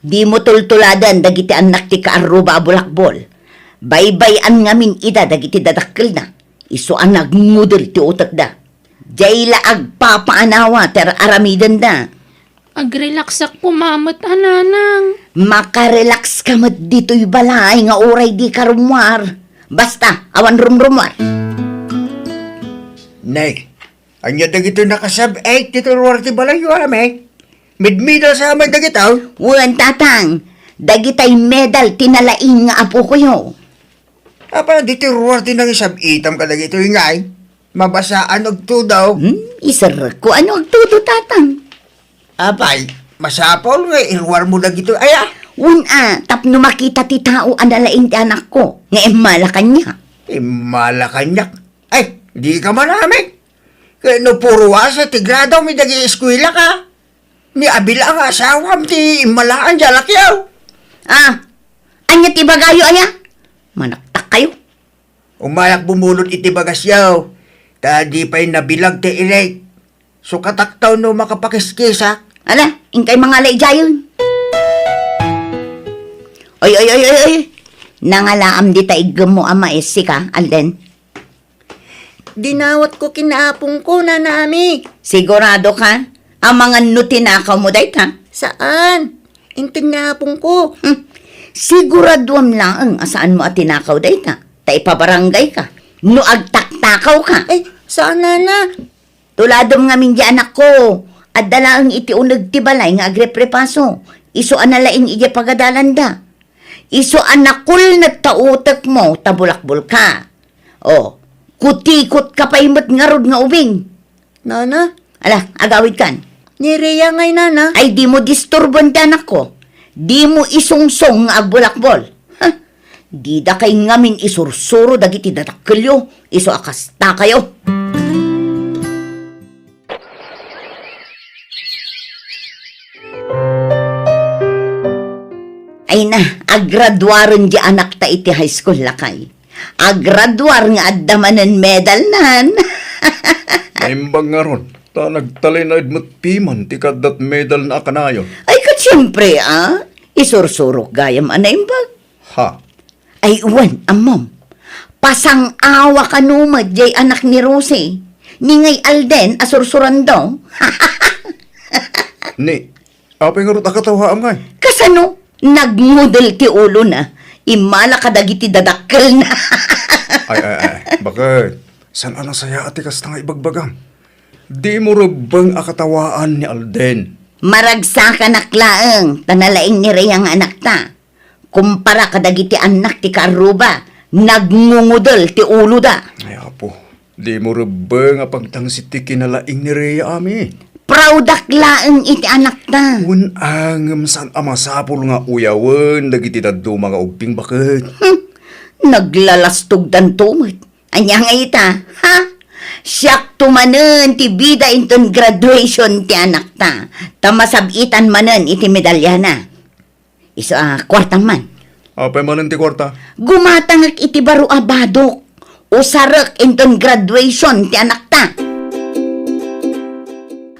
Dimo tultuladen dagiti annak ti kaarruba a bulakbol. Baybay-an ngamin ida dagiti dadakkelda. Isu a nagngudel ti utekda. Diay la agpapaanawa ti ar-aramidenda. Agrelaksak koma met a, Nanang. Makarelakska met ditoy balay nga uray dika rummuar. Basta, awan rumrumuar. Nay, ania dagitoy nakasab-et ditoy ruar ti balayyo, a, May? Midmidal sa met dagitoy? Wen, Tatang, dagitay medal ti nalaing nga apokoyo. Apay, ditoy ruar ti nangisab-itam kadagitoy, ngay? Mabasaan agtudo? Hmm, iserrekko. Ano agtudo, Tatang? Apay, masapul nga iruarmo dagitoy aya? Wen a, tapno makita ti tao a nalaing ti anakko, nga immala kaniak. Immala kaniak? Ay, dika manamik. Ket no puro wasa ti grado mi dagiti eskuelaka, ni Abel a nga asawam ti immalaan ti anakyo. Ah, ania ti ibagayo aya? Manaktakkayo. Umayak bumulod iti bagasyo, ta di pay nabilag ti irik. Sukatakto no makapakiskisak. Ala, inkay mangala idiayen. Oy, oy, oy, oy, oy. Nangalaam dita iggemmo a mais, sika, Alden? Dinawatko ken ni apongko, Nana Ami. Sigurado ka? Amangan no tinakawmo dayta? Saan. Inted ni apongko. Hmm. Siguraduam laeng a saanmo a tinakaw dayta. Ta ipabarangay ka. No agtaktakaw ka. Ay, saan, Nana. Tuladem ngamin di anakko. Adda laeng iti uneg ti balay nga agreprepaso. Isu a nalaing idiay pagadalanda. Isu a nakulnet ta utekmo ta bulakbol ka. O, kutikot ka pay met ngarud nga ubing. Nana? Ala, agawid kan. Ni Rhea ngay, Nana. Ay, dimo disturboen ti anakko. Dimo isungsong nga agbulakbol. Ha? Didakay ngamin isursuro dagiti dadakkelyo, isu a kastakayo. Ay na, agraduaren di anakta iti high school, lakay. Agraduar nga adda manen medalnan. Naimbag ngarud, ta nagtalinaed met piman ti kaaddat medalna a kanayon. Ay, ket siempre, a. Isursurok gayam a naimbag. Ha? Ay, wen, ammom. Pasang-awa kano met jay anak ni Rosie. Ni ngay Alden a sursurando. Ni, apay ngarud a katawaam ngay? Kasano? Nagngudel ti ulona. Immala kadagiti dadakkelna. Ay, ay, ay. Baket? Saan a nasayaat ti kasta nga ibagbagam? Dimo rebbeng a katawaan ni Alden. Maragsakanak laeng, ta nalaing ni Rhea nga anakta. Kumpara kadagiti annak ti kaarruba, nagngungudel ti uloda. Ay, Apo, dimo rebbeng a pagtangsit ti kinalaing ni Rhea, Ami. Proudak laeng iti anakta. Wen a, ngem saan a masapul nga uyawen dagiti dadduma nga ubbing, baket. Hmm, naglalastogdanto met. Ania nga ita, ha? Siakto manen ti bida inton graduation ti anakta, ta masab-itan manen iti medalyana. Isu a kuartam man. Apay manen ti kuarta? Gumatangek iti baro a badok. Usarek inton graduation ti anakta.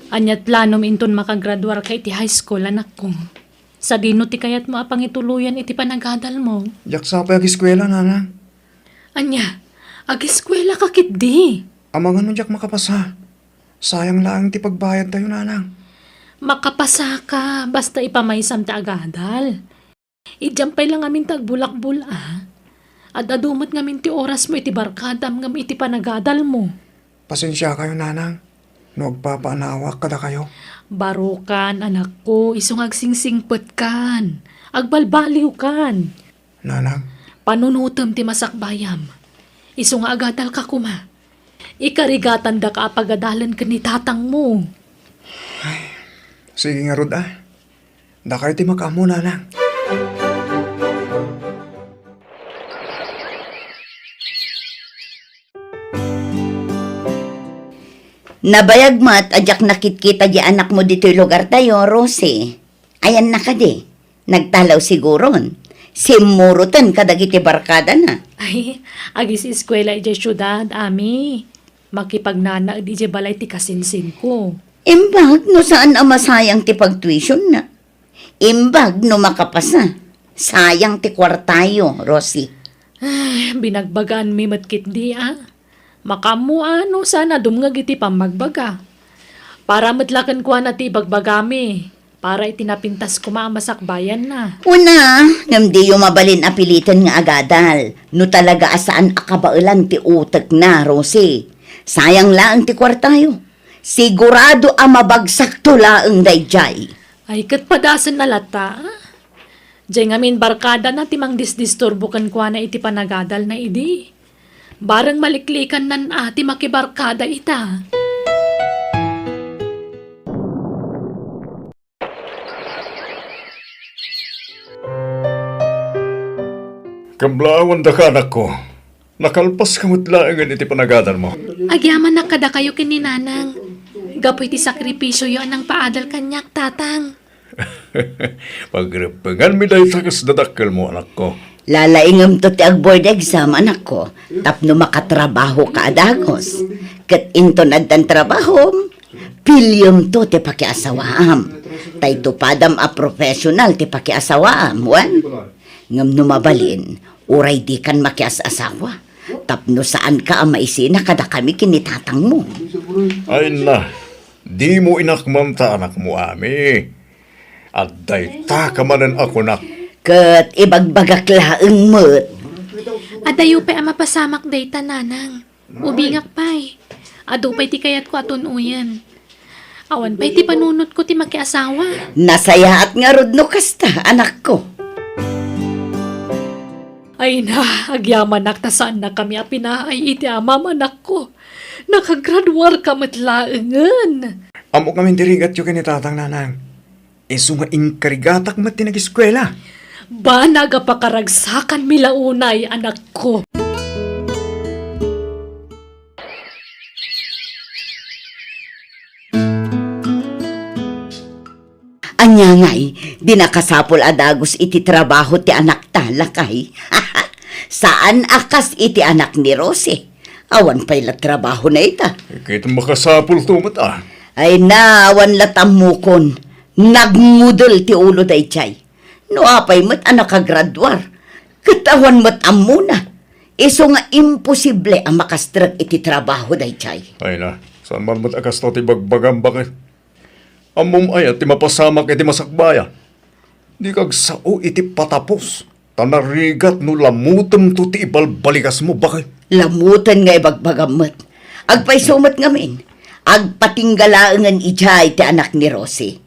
Ania ti planom inton makagraduarka iti high school, anakko? Sadino ti kayatmo a pangituloyan iti panagadalmo? Diak sapay ageskuela, Nanang. Ania, ageskuelaka ketdi? Amangan no diak makapasa. Sayang laeng ti pagbayadtayo, Nanang. Makapasaka, basta ipamaysam ti agadal. Idiam pay la ngamin ti agbulakbol a. Ad-adu met ngamin ti orasmo iti barkadam ngem iti panagadalmo. Pasensiakayo, Nanang, no agpapaanaawak kadakayo. Barokan, anakko, isu nga agsingsingpetkan. Agbalbaliwkan. Nanang. Panunotem ti masakbayam. Isu nga agadalka koma. Ikarigatandaka a pagadalen ken ni tatangmo. Ay, sige ngarud a. Dakayo ti makaammo, Nanang. Nabayag met a diak nakitkita di anakmo ditoy lugartayo, Rosie. Ayanna kadi? Nagtalaw siguron. Simmuroten kadagiti barkadana. Ay, agiseskuela idiay siudad, Ami. Makipagnanaed idiay balay ti kasinsinko. Imbag no saan a masayang ti pagtuisionna. Imbag no makapasa. Sayang ti kuartayo, Rosie. Ay, binagbagaanmi met ketdi a. Makaammo a no saan a dumngeg iti pammagbaga. Para met la kenkuana ti ibagbagami. Para iti napintas koma a masakbayanna. Una, ngem diyo mabalin a piliten nga agadal. No talaga a saan a kabaelan ti utekna, Rosie. Sayang laeng ti kuartayo. Sigurado a mabagsakto laeng daydiay. Ay, ket padasenna latta, a? Diay ngamin barkadana ti mangdisdisturbo kenkuana iti panagadalna idi. Bareng maliklikannan a ti makibarkada ita. Kablaawan daka, anakko. Nakalpaska met laengen iti panagadalmo. Agyamanak kadakayo ken ni Nanang. Gapu iti sakripisioyo a nangpaadal kaniak, Tatang. Pagreppenganmi dayta kas dadakkelmo, anakko. Lalaingemto ti ag-board exam, anakko, tapno makatrabahoka a dagus. Ket inton addan trabahom, piliyemto ti pakiasawaam. Tay tupadam a professional ti pakiasawaam, wen? Ngem no mabalin, uray dikan makias-asawa, tapno saanka a maisina kadakami ken ni tatangmo. Ay na, dimo inakmam ta anakmo, Ami. Adda dayta ka manen a kunak. Ket ibagbagak laeng met. Adayo pay a mapasamak dayta, Nanang. Ubingak pay. Adu pay ti kayatko a tun-oyen. Awan pay ti panunotko ti makiasawa. Nasayaat ngarud no kasta, anakko. Ay na, agyamanak ta saannakami a pinaay iti amam, anakko. Nakagraduarka met laengen. Ammok ngamin ti rigatyo ken ni Tatang, Nanang. Isu nga inkarigatak met ti nageskuela. Banag a pakaragsakanmi la unay, anakko. Ania ngay, di nakasapul a dagus iti trabaho ti anakta, lakay? Saan a kas iti anak ni Rosie. Awan pay la trabahona ita. Ket makasapulto met a. Ay na, awan la tammukon. Nagngudel ti ulo daydiay. No apay met a nakagraduar, ket awan met ammona. Isu nga imposible a makastrek iti trabaho daydiay. Ay na, saan man met a kasta ti bagbagam, baket? Ammom aya ti mapasamak iti masakbaya? Dika agsao iti patapos, ta narigat no lamutemto ti ibalbaligasmo, baket. Lamutan nga ibagbagam met. Agpayso met ngamin. Agpatingga laengen idiay ti anak ni Rosie.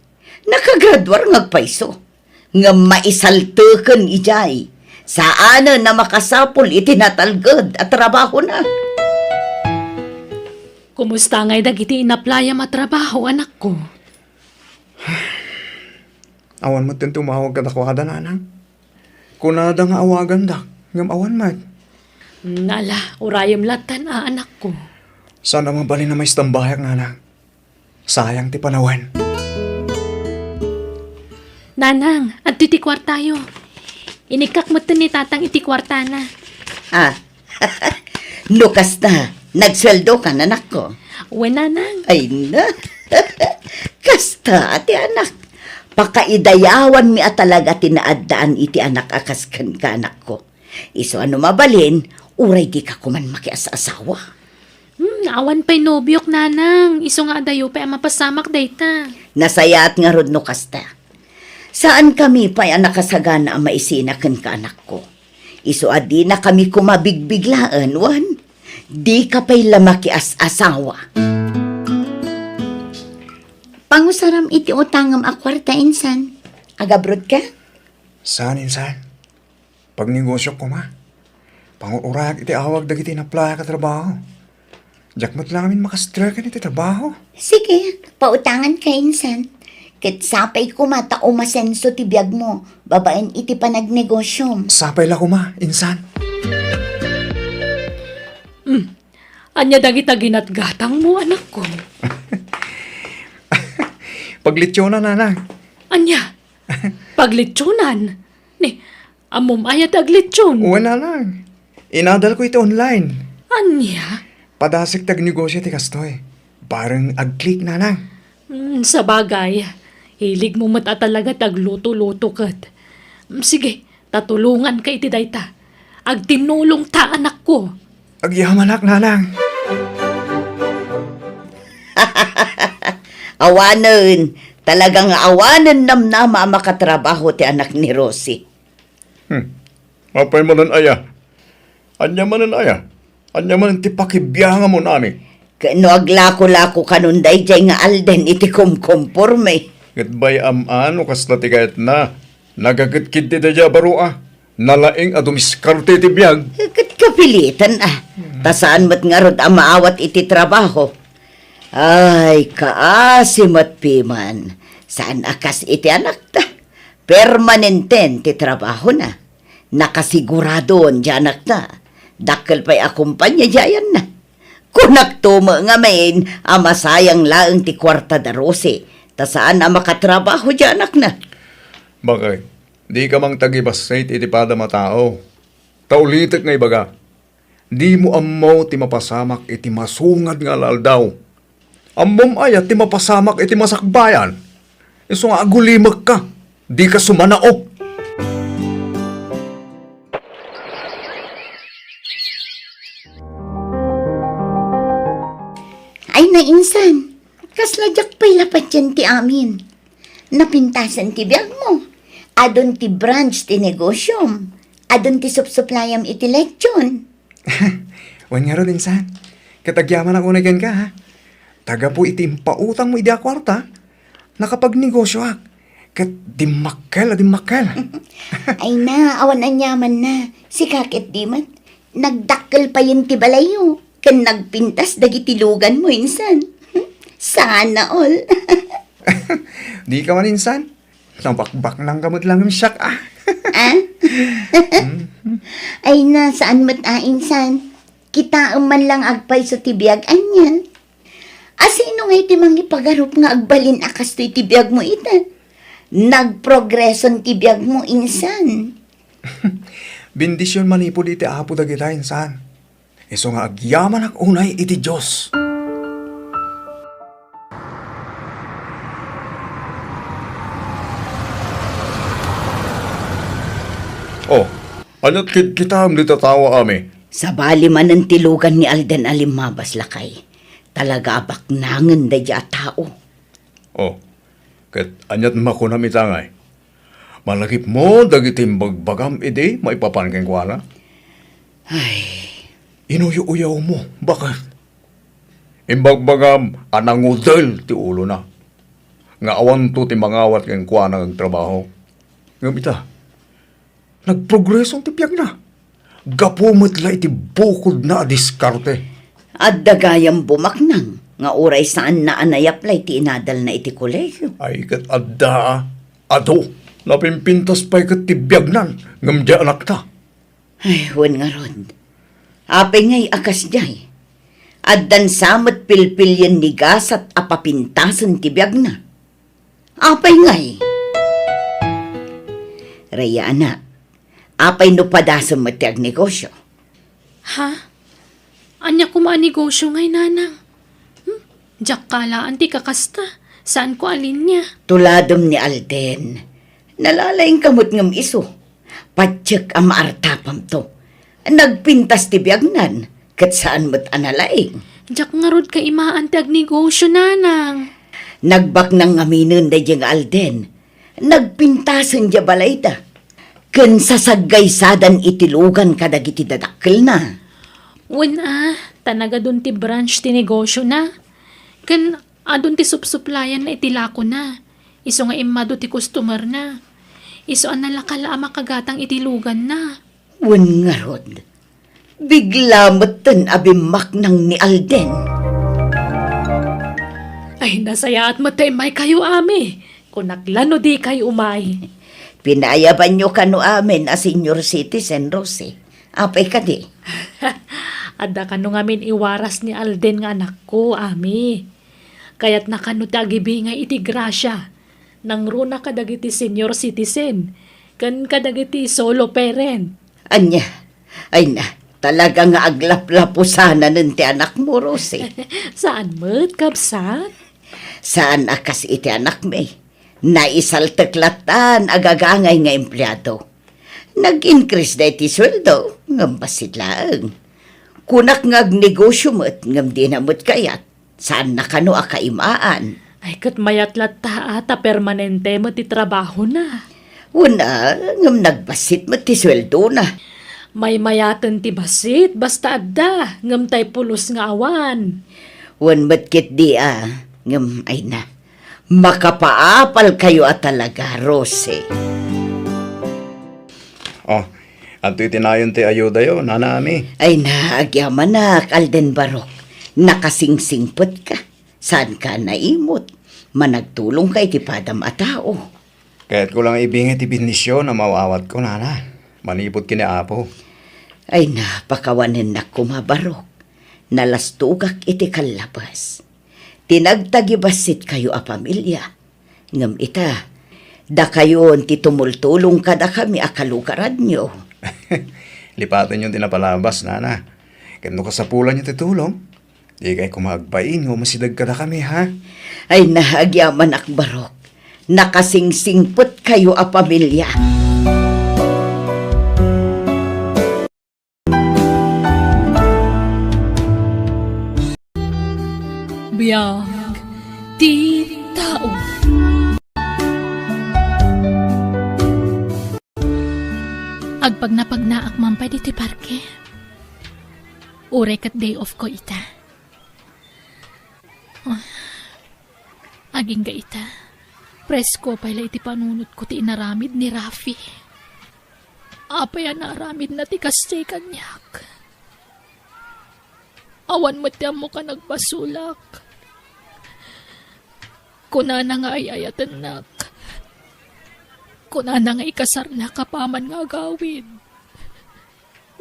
Nakagraduar nga agpayso. Ngem maisalteken idiay. Saanen a makasapul iti natalged a trabahona. Kumusta ngay dagiti inaplayam a trabaho, anakko? Awan met ti tumawag kadakuada, Nanang. Kunada nga awagandak, ngem awan met. Nala, urayem lattan a, anakko. Saan a mabalin a maistambayak, Nanang. Sayang ti panawen. Nanang, adtoy ti kuartayo. Inikkak metten ni Tatang iti kuartana. Ah, no kasta, nagsueldokan, anakko? Wen, Nanang. Ay na, kasta ti anak. Pakaidayawanmi a talaga ti naaddaan iti anak a kas kenka, anakko. Isu a no mabalin, uray dika koman makias-asawa. Hmm, awan pay nobiok, Nanang. Isu nga adayo pay a mapasamak dayta. Nasayaat ngarud no kasta. Saankami pay a nakasagana a maisina kenka, anakko. Isu a dinakami koma bigbiglaen, wen? Dika pay la makias-asawa. Pangusaram iti utangem a kuarta, insan. Agabroadka? Saan, insan? Pagnegosiok koma. Pangur-urayak iti awag dagiti inaplayak a trabaho. Diak met la ngamin makastreken iti trabaho. Sige, pautanganka, insan. Ket sapay koma ta umasenso ti biagmo babaen iti panagnegosiom. Sapay la koma, insan. Hmm. Ania dagita ginatgatangmo, anakko? Paglitsionan, Nanang. Ania? Paglitsionan? Ni, ammom aya ti aglitsion? Wen, Nanang. Inadalko iti online. Ania? Padasek ti agnegosio ti kastoy. Bareng ag-click, Nanang. Hmm, sabagay, hiligmo met a talaga ti agluto-luto ket. Hmm, sige, ta tulonganka iti dayta. Agtinnulongta, anakko. Agyamanak, Nanang. Awanen, Talaga nga awanen namnama a makatrabaho ti anak ni Rosie. Hmm. Apay manen aya? Ania manen aya? Ania manen ti pakibiangamon, Ami? Ket no aglako-lako kanon daydiay nga Alden iti kumkumporme. Ket bay-am a no kasla ti kayatna. Nagakidkiddi daydiay a baro a. Nalaing a dumiskarte iti biag. Ket kapilitan a. Ta saan met ngarud a maawat iti trabaho. Ay, kaasi met piman. Saan a kas iti anakta. Permanenten ti trabahona. Nakasiguradoon ti anakta. Dakkel pay a kompania ti ayanna. Kunakto met ngamin a masayang laeng ti kuarta da Rosie, ta saan a makatrabaho ti anakna. Bakay, dika mangtagibassit iti padam a tao. Ta ulitek nga ibaga, dimo ammo ti mapasamak iti masungad nga aldaw. Ammom aya ti mapasamak iti masakbayan? Isu nga agulimekka, dika sumanao. Ay, nainsan, kasla diak pay lapatan ti amin. Napintasen ti biagmo. Adun ti branch ti negosyom. Adun ti supsuplayam iti lechon. Wen ngarud, insan. Ket agyamanak unay kenka, ha? Ta gapu iti impautangmo idi a kuarta, nakapagnegosioak. Ket dimmakkel a dimmakkel. Ay na, awan aniamanna. Sika ketdi met. Nagdakkel payen ti balayyo. Ken nagpintas dagiti luganmo, insan. Sana all. Dika man, insan. Nabakbaknangka met laeng siak, a. Ah? Ay na, saan met a, insan. Kitaem man laeng agpayso ti biag ania. Asino ngay ti mangipagarup nga agbalin a kastoy ti biagmo ita? Nagprogreson ti biagmo, insan. Bendision manipud iti Apo dagita, insan. Isu nga agyamanak unay iti Dios. Oh, aniat kidkitaem dita tao, Ami? Sabali manen ti lugan ni Alden a limmabas, lakay. Talaga a baknangen daydiay a tao. Oh, ket aniat makunam ita ngay? Malagipmo dagiti imbagbagam idi maipapan kenkuana? Ay. Inuyo-uyawmo, baket? Imbagbagam a nangudel ti ulona, nga awanto ti mangawat kenkuana nga agtrabaho. Ngem ita, nagprogreso ti biagna. Gapu met la iti bukodna a diskarte. Adda gayam bumaknang nga uray saanna a nayaplay ti inadalna iti kolegio. Ay, ket adda, a. Adu, napimpintas pay ket ti biagnan, ngem diay anakta. Ay, wen ngarud. Apay ngay a kasdiay? Addan sa met pilpilien ni gasat a papintasen ti biagna. Apay ngay? Rhea, anak, apay no padasem met ti agnegosio? Ha? Ania koma a negosio ngay, nanang? Hmm? Diak kalaan ti kakasta. Saanko a linia. Tuladem ni Alden. Nalalaingka met ngem isu. Patiek a maartapamto. Nagpintas ti biagnan, ket saan met a nalaing. Diak ngarud kaimaan ti agnegosio, nanang. Nagbaknang ngaminen daydiay nga Alden. Nagpintasen diay balayda. Ken sasaggaysadan iti lugan kadagiti dadakkelna. Wen a, ta nagadun ti branch ti negosiona. Ken adun ti supsuplayanna iti lakona. Isu nga immadu ti customerna. Isu a nalaka la a makagatang iti luganna. Wen ngarud, bigla metten a bimmaknang ni Alden. Ay, nasayaat met ta immaykayo, Ami. Kunak la no dikay umay. Pinaayabanyo kano amin a senior citizen, Rosie. Apay kadi? Adda kano ngamin iwaras ni Alden nga anakko, Ami. Kayatna kano ti agibingay iti grasia. Nangruna kadagiti senior citizen, ken kadagiti solo parent. Ania? Ay na, talaga nga aglaplapusanen ti anakmo, Rosie. Saan met, kabsat? Saan a kas iti anakmi. Naisaltek lattan a gagangay nga empleado. Nag-increase da iti sueldo, ngem bassit laeng. Kunak nga agnegosio met, ngem dina met kayat. Saanna kano a kaimaan. Ay, ket mayat latta a ta permanente met ti trabahona. Wen a, ngem nagbassit met ti sueldona. Maymayaten ti bassit, basta adda, ngem tay pulos nga awan. Wen met ketdi a, ngem ay na. Makapaapalkayo a talaga, Rosie. Oh, adtoy ti nayon ti ayudayo, Nana Ami. Ay na, agyamanak, Alden Barok. Nakasingsingpetka. Saanka naimot. Managtulongka iti padam a tao. Kayatko lang ibingay ti bendision a maaw-awatko, Nana. Manipud ken ni Apo. Ay na, pakawanennak koma, Barok. Nalastogak iti kallabas. Ti nagtagibassitkayo a pamilia. Ngem ita, dakayon ti tumultulong kadakami a kalugaranyo. Lipatenyo ti napalabas, Nana. Ket no kasapulanyo ti tulong, dikay koma agbain nga umasideg kadakami, ha? Ay na, agyamanak, Barok. Nakasingsingpetkayo a pamilia. Biag ti tao. Agpagnapagnaak man pay ditoy parke. Uray ket day off ko ita. Ah, agingga ita. Presko pay la iti panunotko ti inaramid ni Rafi. Apay a naaramidna ti kasdiay kaniak? Awan met ti ammok a nagbasolak. Kunana nga ay-ayatennak. Kunana nga ikasarnak apaman nga agawid.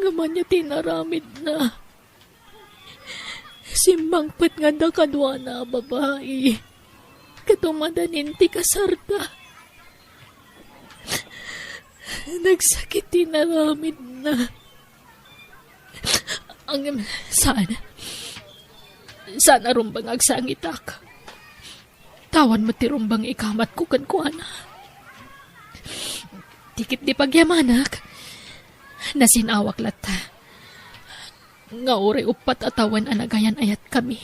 Ngem ania ti inaramidna? Simmangpet nga adda kaduana a babai. Ket umadanin ti kasarda. Nagsakit ti inaramidna. Ang, saan? Saan a rumbeng agsangitak? Tawan met ti rumbeng ikamatko kenkuana. Ti ketdi pagyamanak, nasin-awak latta nga uray uppat a tawen a nagayan-ayatkami.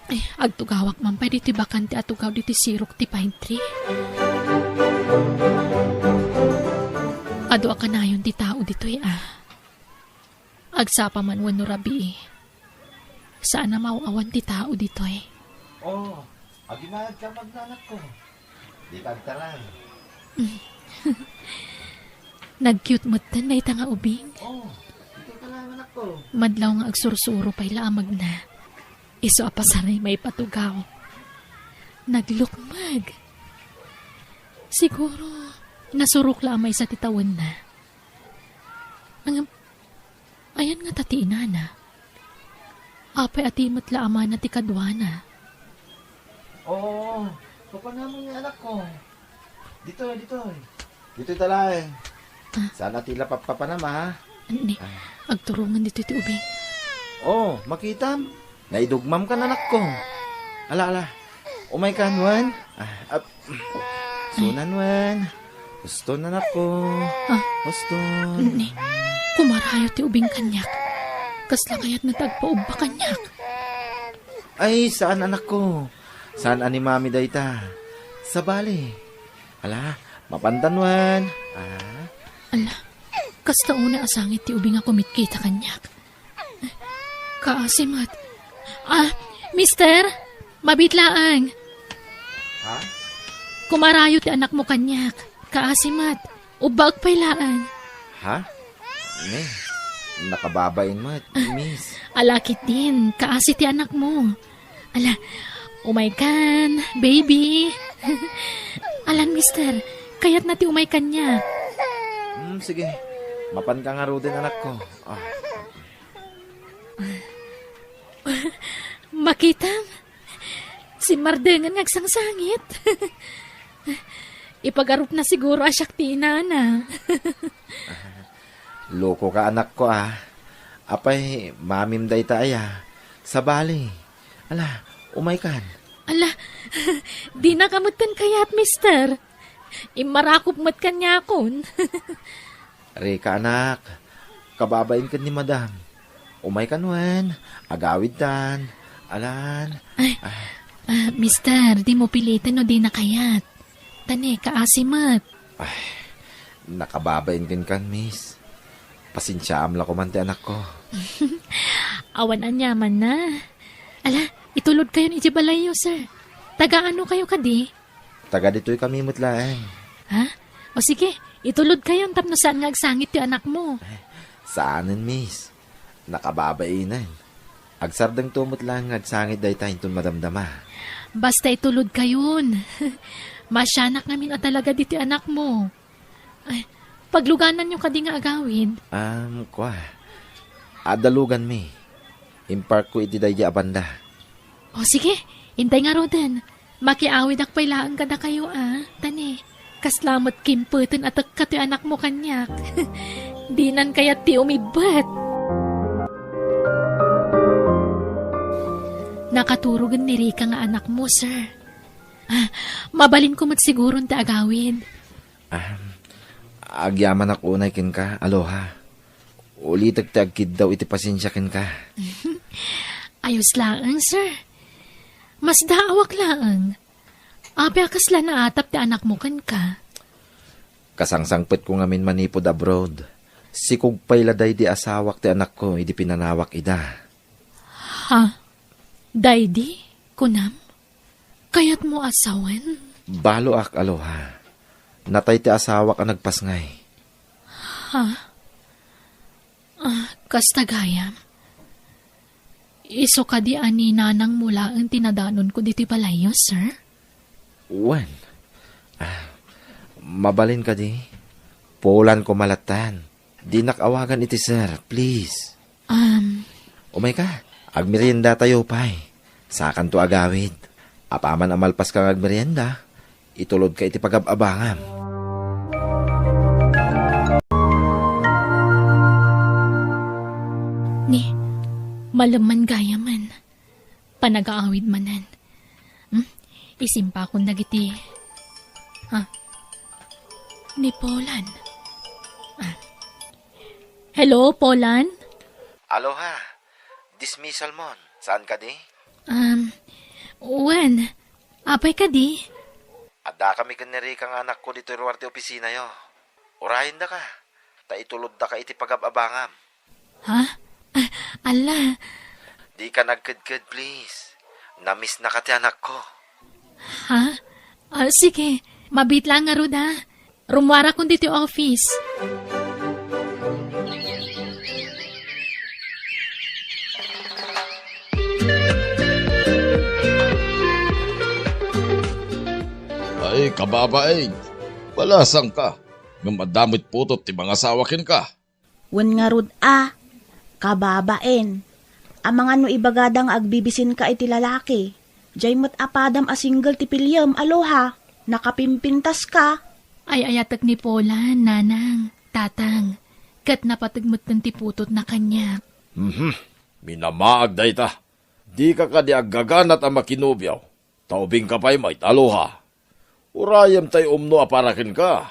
Eh, agtugawak man pay ditoy bakante a tugaw ditoy sirok ti pine tree. Adu a kanayon ti tao ditoy, ah. Agsapa man wenno rabii, saan a maaw-awan ti tao ditoy. Oh, agimayad ka, magnanakko. Dika agtaran. Nag-cute metten dayta nga ubing. Oh, dika ka lang, anakko. Madlaw nga agsursuro pay la a magna. Isu a pasaray maipatugaw. Naglukmeg. Siguro, nasurok la a maysa ti tawenna. Ang, ayan ngata ti inana? Apay a ti met la amana ti kaduana? Oo, papanamon nga anakko. Ditoy, ditoy. Ditoy talaeng. Ah. Saan a ti la pappapanam, ha? Ni, ah, agturongan ditoy ti ubing. Oh, makitam? Naidugmam kan, anakko. Ala, ala. Umay kan, wen? Ah, ap-, sunan, wen. Uston, anakko. Ah. Uston. Ni, kumarayo ti ubing kaniak. Kasla kayatna ti agpaubba kaniak. Ay, saan, anakko. Saan a ni Mami dayta. Sabali. Ala, mapantan, wen. Ah. Ala, kasta unay a sangit ti ubing a kumitkita kaniak. Kaasi met. Ah, mister, mabiit laeng. Ha? Kumarayo ti anakmo kaniak. Kaasi met. Ubbaek pay laeng. Ha? Ne, nakababain met, miss. Ala ketdin, kaasi ti anakmo. Ala, umay kan, baby. Alan, mister, kayatna ti umay kaniak. Hmm, sige. Mapanka ngaruden, anakko. Ah. Makitam, simmardengen nga agsangsangit. Ipagarupna siguro a siak ti inana. Lokoka, anakko, ah. Apay, mamim dayta aya? Sabali. Ala, umay kan. Ala, dinaka metten kayat, mister. Immarakop met kaniakon. Rika, anak, kababain ken ni madam. Umay kan wen, agawidtan. Alan. Ay, ah, mister, dimo piliten no dina kayat. Ta ne, kaasi met. Ay, nakababain kenka, miss. Pasensiaam la koman ti anakko. Awan aniamanna. Ala, itulodkayon idiay balayyo, sir. Taga ano kayo kadi? Taga ditoy kami met laeng. Ha? O sige, itulodkayon tapno saan nga agsangit ti anakmo. Saanen, miss. Nakababainen. Agsardengto met laeng nga agsangit dayta inton madamdama. Basta itulodkayon. Masianak ngamin a talaga ditoy anakmo. Ay, paglugananyo kadi nga agawid? Um, kua. Adda luganmi. Imparkko iti daydi a banda. O sige, intay ngaruden. Makiawidak pay laeng kadakayo a, ta ne, kasla met kimpeten a tekka ti anakmo kaniak. Dinan kayat ti umibbet. Nakaturogen ni Rica nga anakmo, sir. Ah, mabalinko met siguron ti agawid. Ah, agyamanak unay kenka, Aloha. Ulitek ti agkiddaw iti pasensia kenka. Ayos laeng, sir. Masdaawak laeng. Apay a kasla naatap ti anakmo kenka? Kasangsangpetko ngamin manipud abroad. Sikog pay la daydi asawak ti anakko idi pinanawak ida. Ha? Daydi? Kunam? Kayatmo a sawen? Baloak, Aloha. Natay ti asawak a nagpasngay. Ha? Ah, kasta gayam. Isu kadi a ni nanangmo laeng ti nadanonko ditoy balayyo, sir? Wen. Ah, mabalin kadi? Pulan ko malatan. Dinak awagan iti sir, please. Um, Umayka, agmeriendatayo pay. Sakanto agawid. Apaman a malpaska nga agmerienda, itulodka iti pagab-abangam. Ni, malemman gayamen. Panagaawid manen. Hmm? Isimpakon dagiti, ha? Ni Polan. Ah. Hello, Polan? Aloha. Dismissal mon. Saan kadi? Um, wen, apay kadi? Adda kami ken ni Rica nga anakko ditoy ruar ti opisinayo. Urayendaka, ta ituloddaka iti pagab-abangam. Ha? Ah, ala. Dika nagkedked, please. Namisnaka ti anakko. Ha? Ah, sige. Mabit lang ngarud, ha? Rummuarakon ditoy office. Ay, kababain. Balasangka. Ngem adda met putot ti mangasawa kenka. Wen ngarud a, kababain. Amangan no ibagada nga agbibisinka iti lalaki. Diay met a padam a single ti piliem, Aloha. Nakapimpintaska. Ay-ayatek ni Polan, nanang, tatang. Ket napateg metten ti putotna kaniak. Mhm. Minamaag dayta. Dika kadi aggaganat a makinobio? Ta ubingka pay met, Aloha. Urayem tay umno a para kenka.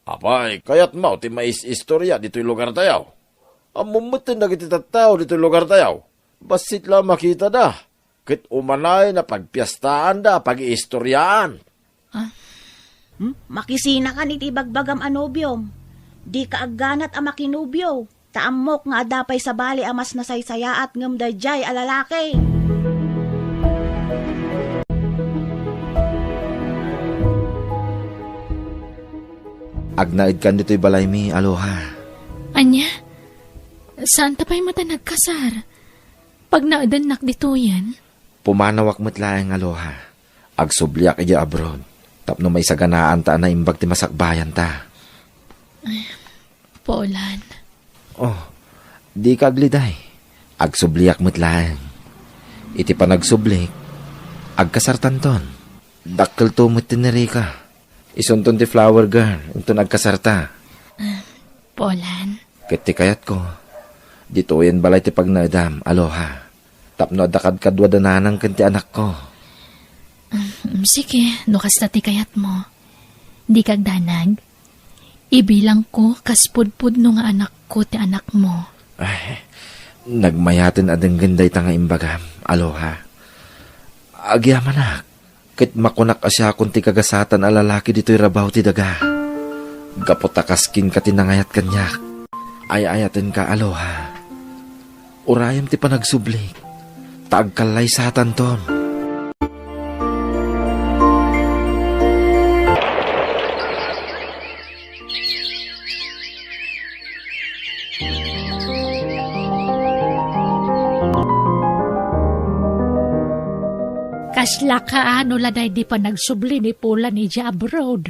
Apay, kayatmo ti mais-istoria ditoy lugartayo? Ammom metten dagiti tattao ditoy lugartayo. Bassit la a makitada, ket umanayen a pagpiestaanda a pagiistoriaan. Ah? Hmm? Makisinakan iti ibagbagam a nobiom. Dika agganat a makinobio. Ta ammok nga adda pay sabali a mas nasaysayaat ngem daydiay a lalaki. Agnaedkan ditoy balaymi, Aloha. Ania? Saanta pay met a nagkasar? Pagnaedennak ditoyen? Pumanawak met laeng, Aloha. Agsubliak idiay abroad tapno maisaganaanta a naimbag ti masakbayanta. Ay, Polan. Oh, dika agliday. Agsubliak met laeng. Iti panagsublik, agkasartanton. Dakkelto met ti ni Rica. Isunton ti flower girl inton agkasarta. Ah, Polan. Ket ti kayatko, ditoyen balay ti pagnaedam, Aloha. Tapno adda kadkaduada nanang ken ti anakko. Mm, sige, no kasta ti kayatmo. Dika agdanag. Ibilangko kas pudpudno nga anakko ti anakmo. Ay, Nagmayaten a denggen dayta nga imbagam, Aloha. Agyamanak, ket makunak a siakon ti kagasatan a lalaki ditoy rabaw ti daga. Gapu ta kas kenka ti nangayat kaniak. Ay-ayatenka, Aloha. Urayem ti panagsublik, ta agkallaysatanton. Kasla kaano la daydi panagsubli ni Polan idiay abroad?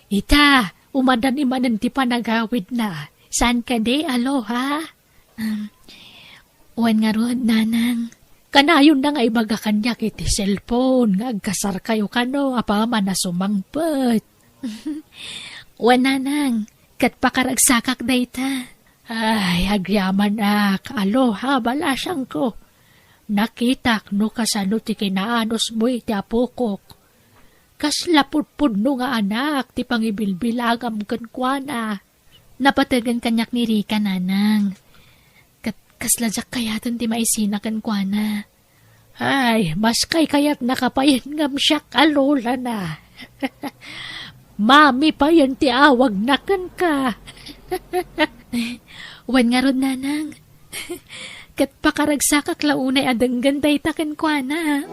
Ita, umadani manen ti panagawidna. Saan kadi, Aloha? Um, wen ngarud, Nanang. Kanayonna nga ibaga kaniak iti cellphone nga agkasarkayo kano apaman a sumangpet. Wen, Nanang, ket pakaragsakak dayta. Ay, agyamanak, Aloha, balasangko. Nakitak no kasano ti kinaanusmo iti apokok. Kasla pudpudno nga anak ti pangibilbilangam kenkuana. Napategan kaniak ni Rica, Nanang. Ket kasla diak kayaten ti maisina kenkuana. Ay, mas kaykayatnaka payen ngem siak a lolana. Mami payen ti awagna kenka. Wen ngarud, Nanang. Ket pakaragsakak la unay a denggen dayta kenkuana.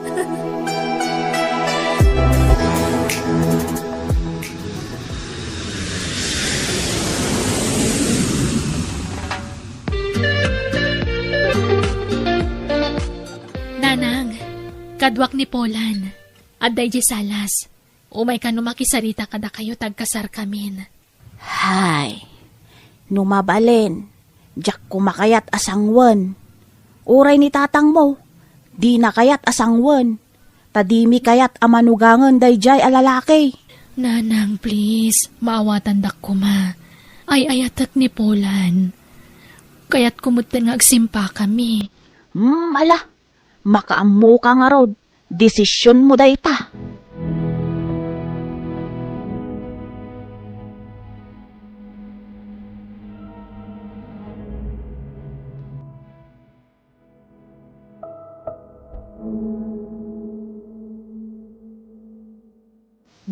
Nanang, kaduak ni Polan. Adda idiay salas. Umay kano makisarita kadakayo ta agkasarkamin. Hay, no mabalin, diak koma kayat a sangwen. Uray ni tatangmo, dina kayat a sangwen, ta dimi kayat a manugangen daydiay a lalaki. Nanang, please, maawatandak koma. Ay-ayatek ni Polan. Kayatko metten nga agsimpakami. Hmm, ala, makaammoka ngarud. Desisionmo dayta.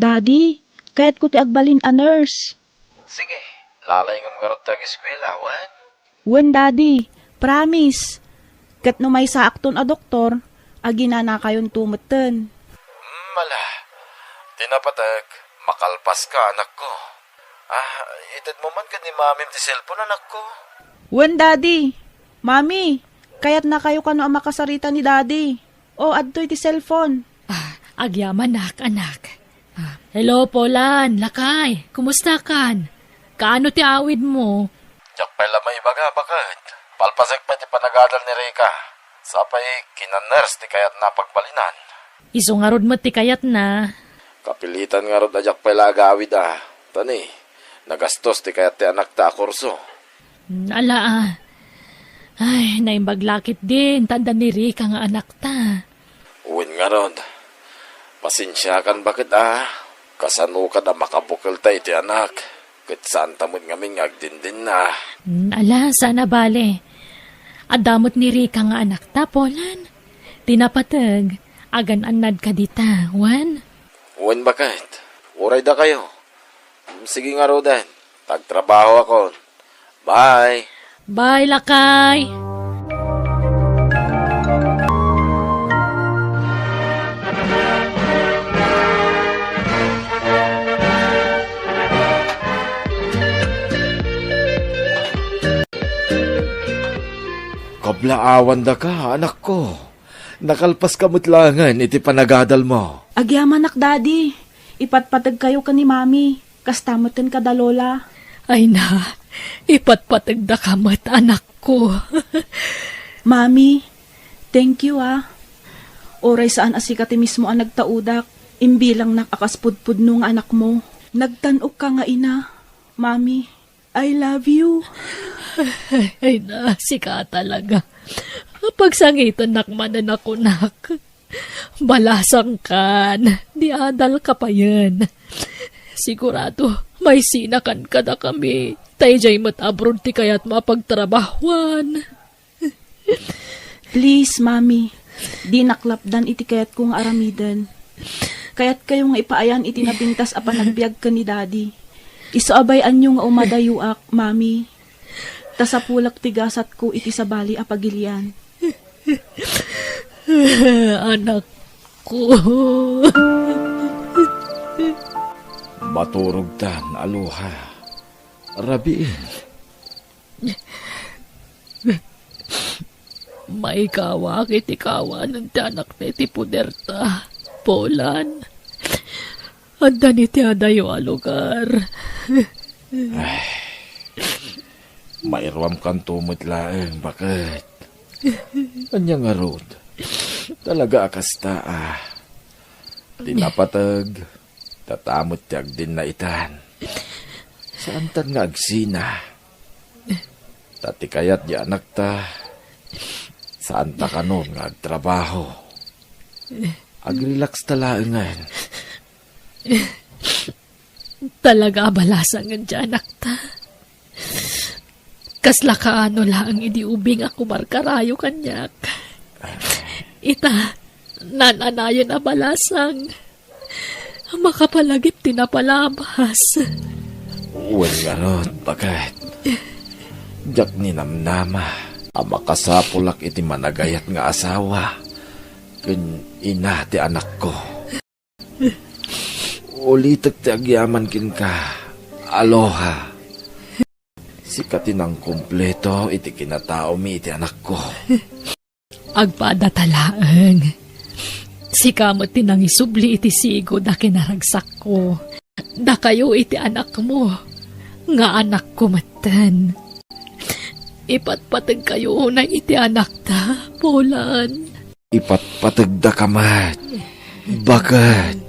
Daddy, kayatko ti agbalin a nurse. Sige, lalayngem ngarud ti ageskuela, wen? Wen, Daddy. Promise. Ket no maysaakton a doktor, aginanakayonto metten. Hmm, ala. Ti napateg, makalpaska, anakko. Ah, itedmo man ken ni Mamim ti cellphone, anakko. Wen, Daddy. Mami, kayatnakayo kano a makasarita ni Daddy. O, adtoy ti cellphone. Ah, agyamanak, anak. Ah, hello, Polan, lakay. Kumustakan? Kaano ti awidmo? Diak pay la maibaga, baket. Palpasek pay ti panagadal ni Rica. Sapay, kina-nurse ti kayatna a pagbalinan. Isu ngarud met ti kayatna. Kapilitan ngarud a diak pay la agawid a. Ta ni, nagastos ti kayat ti anakta a kurso. Mm, ala, ah. Ay, naimbag la ketdin ta adda ni Rica nga anakta. Wen ngarud, pasensiakan baket a. Kasano kada makabukelta iti anak, ket saanta met ngamin nga agdindinna. Mm, ala, saan a bale. Adda met ni Rica nga anakta, Polan. Ti napateg, agan-annad kadita, wen? Wen baket, uray dakayo. Mm, sige ngaruden, ta agtrabahoakon. Bye! Bye, lakay! Kablaawandaka, anakko. Nakalpaska met laengen iti panagadalmo. Agyamanak, Daddy. Ipatpategkayo ken ni Mami. Kasta metten kada Lola. Ay na, ipatpategdaka met, anakko. Mami, thank you, ah. Uray saan a sika ti mismo a nagtaudak, imbilangnak a kas pudpudno nga anakmo. Nagtan-okka nga ina, Mami. I love you. Ay na, sika talaga. Pagsangitennak manen a kunak. Balasangkan, ni adalka payen. Sigurado, maisinakan kadakami. Ta idiay met abroad ti kayatmo a pagtrabahuan. Please, Mami, dinak lapdan iti kayatko nga aramiden. Kayatkayo nga ipaayan iti nabintas a panagbiag ken ni Daddy. Isu a bay-anyo nga umadayuak, Mami. Ta sapulak ti gasatko iti sabali a pagilian. Anakko. Maturogtan, Aloha. Rabiin. Maikawak iti kawanen ti anakta iti poderta, Polan. Adda ni ti adayo a lugar. Ay, mairuamkanto met laeng, baket. Ania ngarud? Talaga a kasta, a. Ti napateg, tatamet ti agdinna itan. Saantan nga agsina. Ta ti kayat di anakta, saanta kanon nga agtrabaho. Agrilaks ta laengen. Talaga a balasangen ti anakta. Kasla kaano laeng idi ubing a kumarkarayo kaniak. Ita, naan-anayen a balasang. Makapalagip ti napalabas. Wen ngarud, baket. Diak ninamnama a makasapulak iti managayat nga asawa ken ina ti anakko. Ulitek ti agyaman kenka, Aloha. Sika ti nangkumpleto iti kinataomi iti anakko. Agpada ta laeng. Sika met ti nangisubli iti sigud a kinaragsakko. Dakayo iti anakmo, nga anakko metten. Ipatpategkayo unay iti anakta, Polan. Ipatpategdaka met, baket.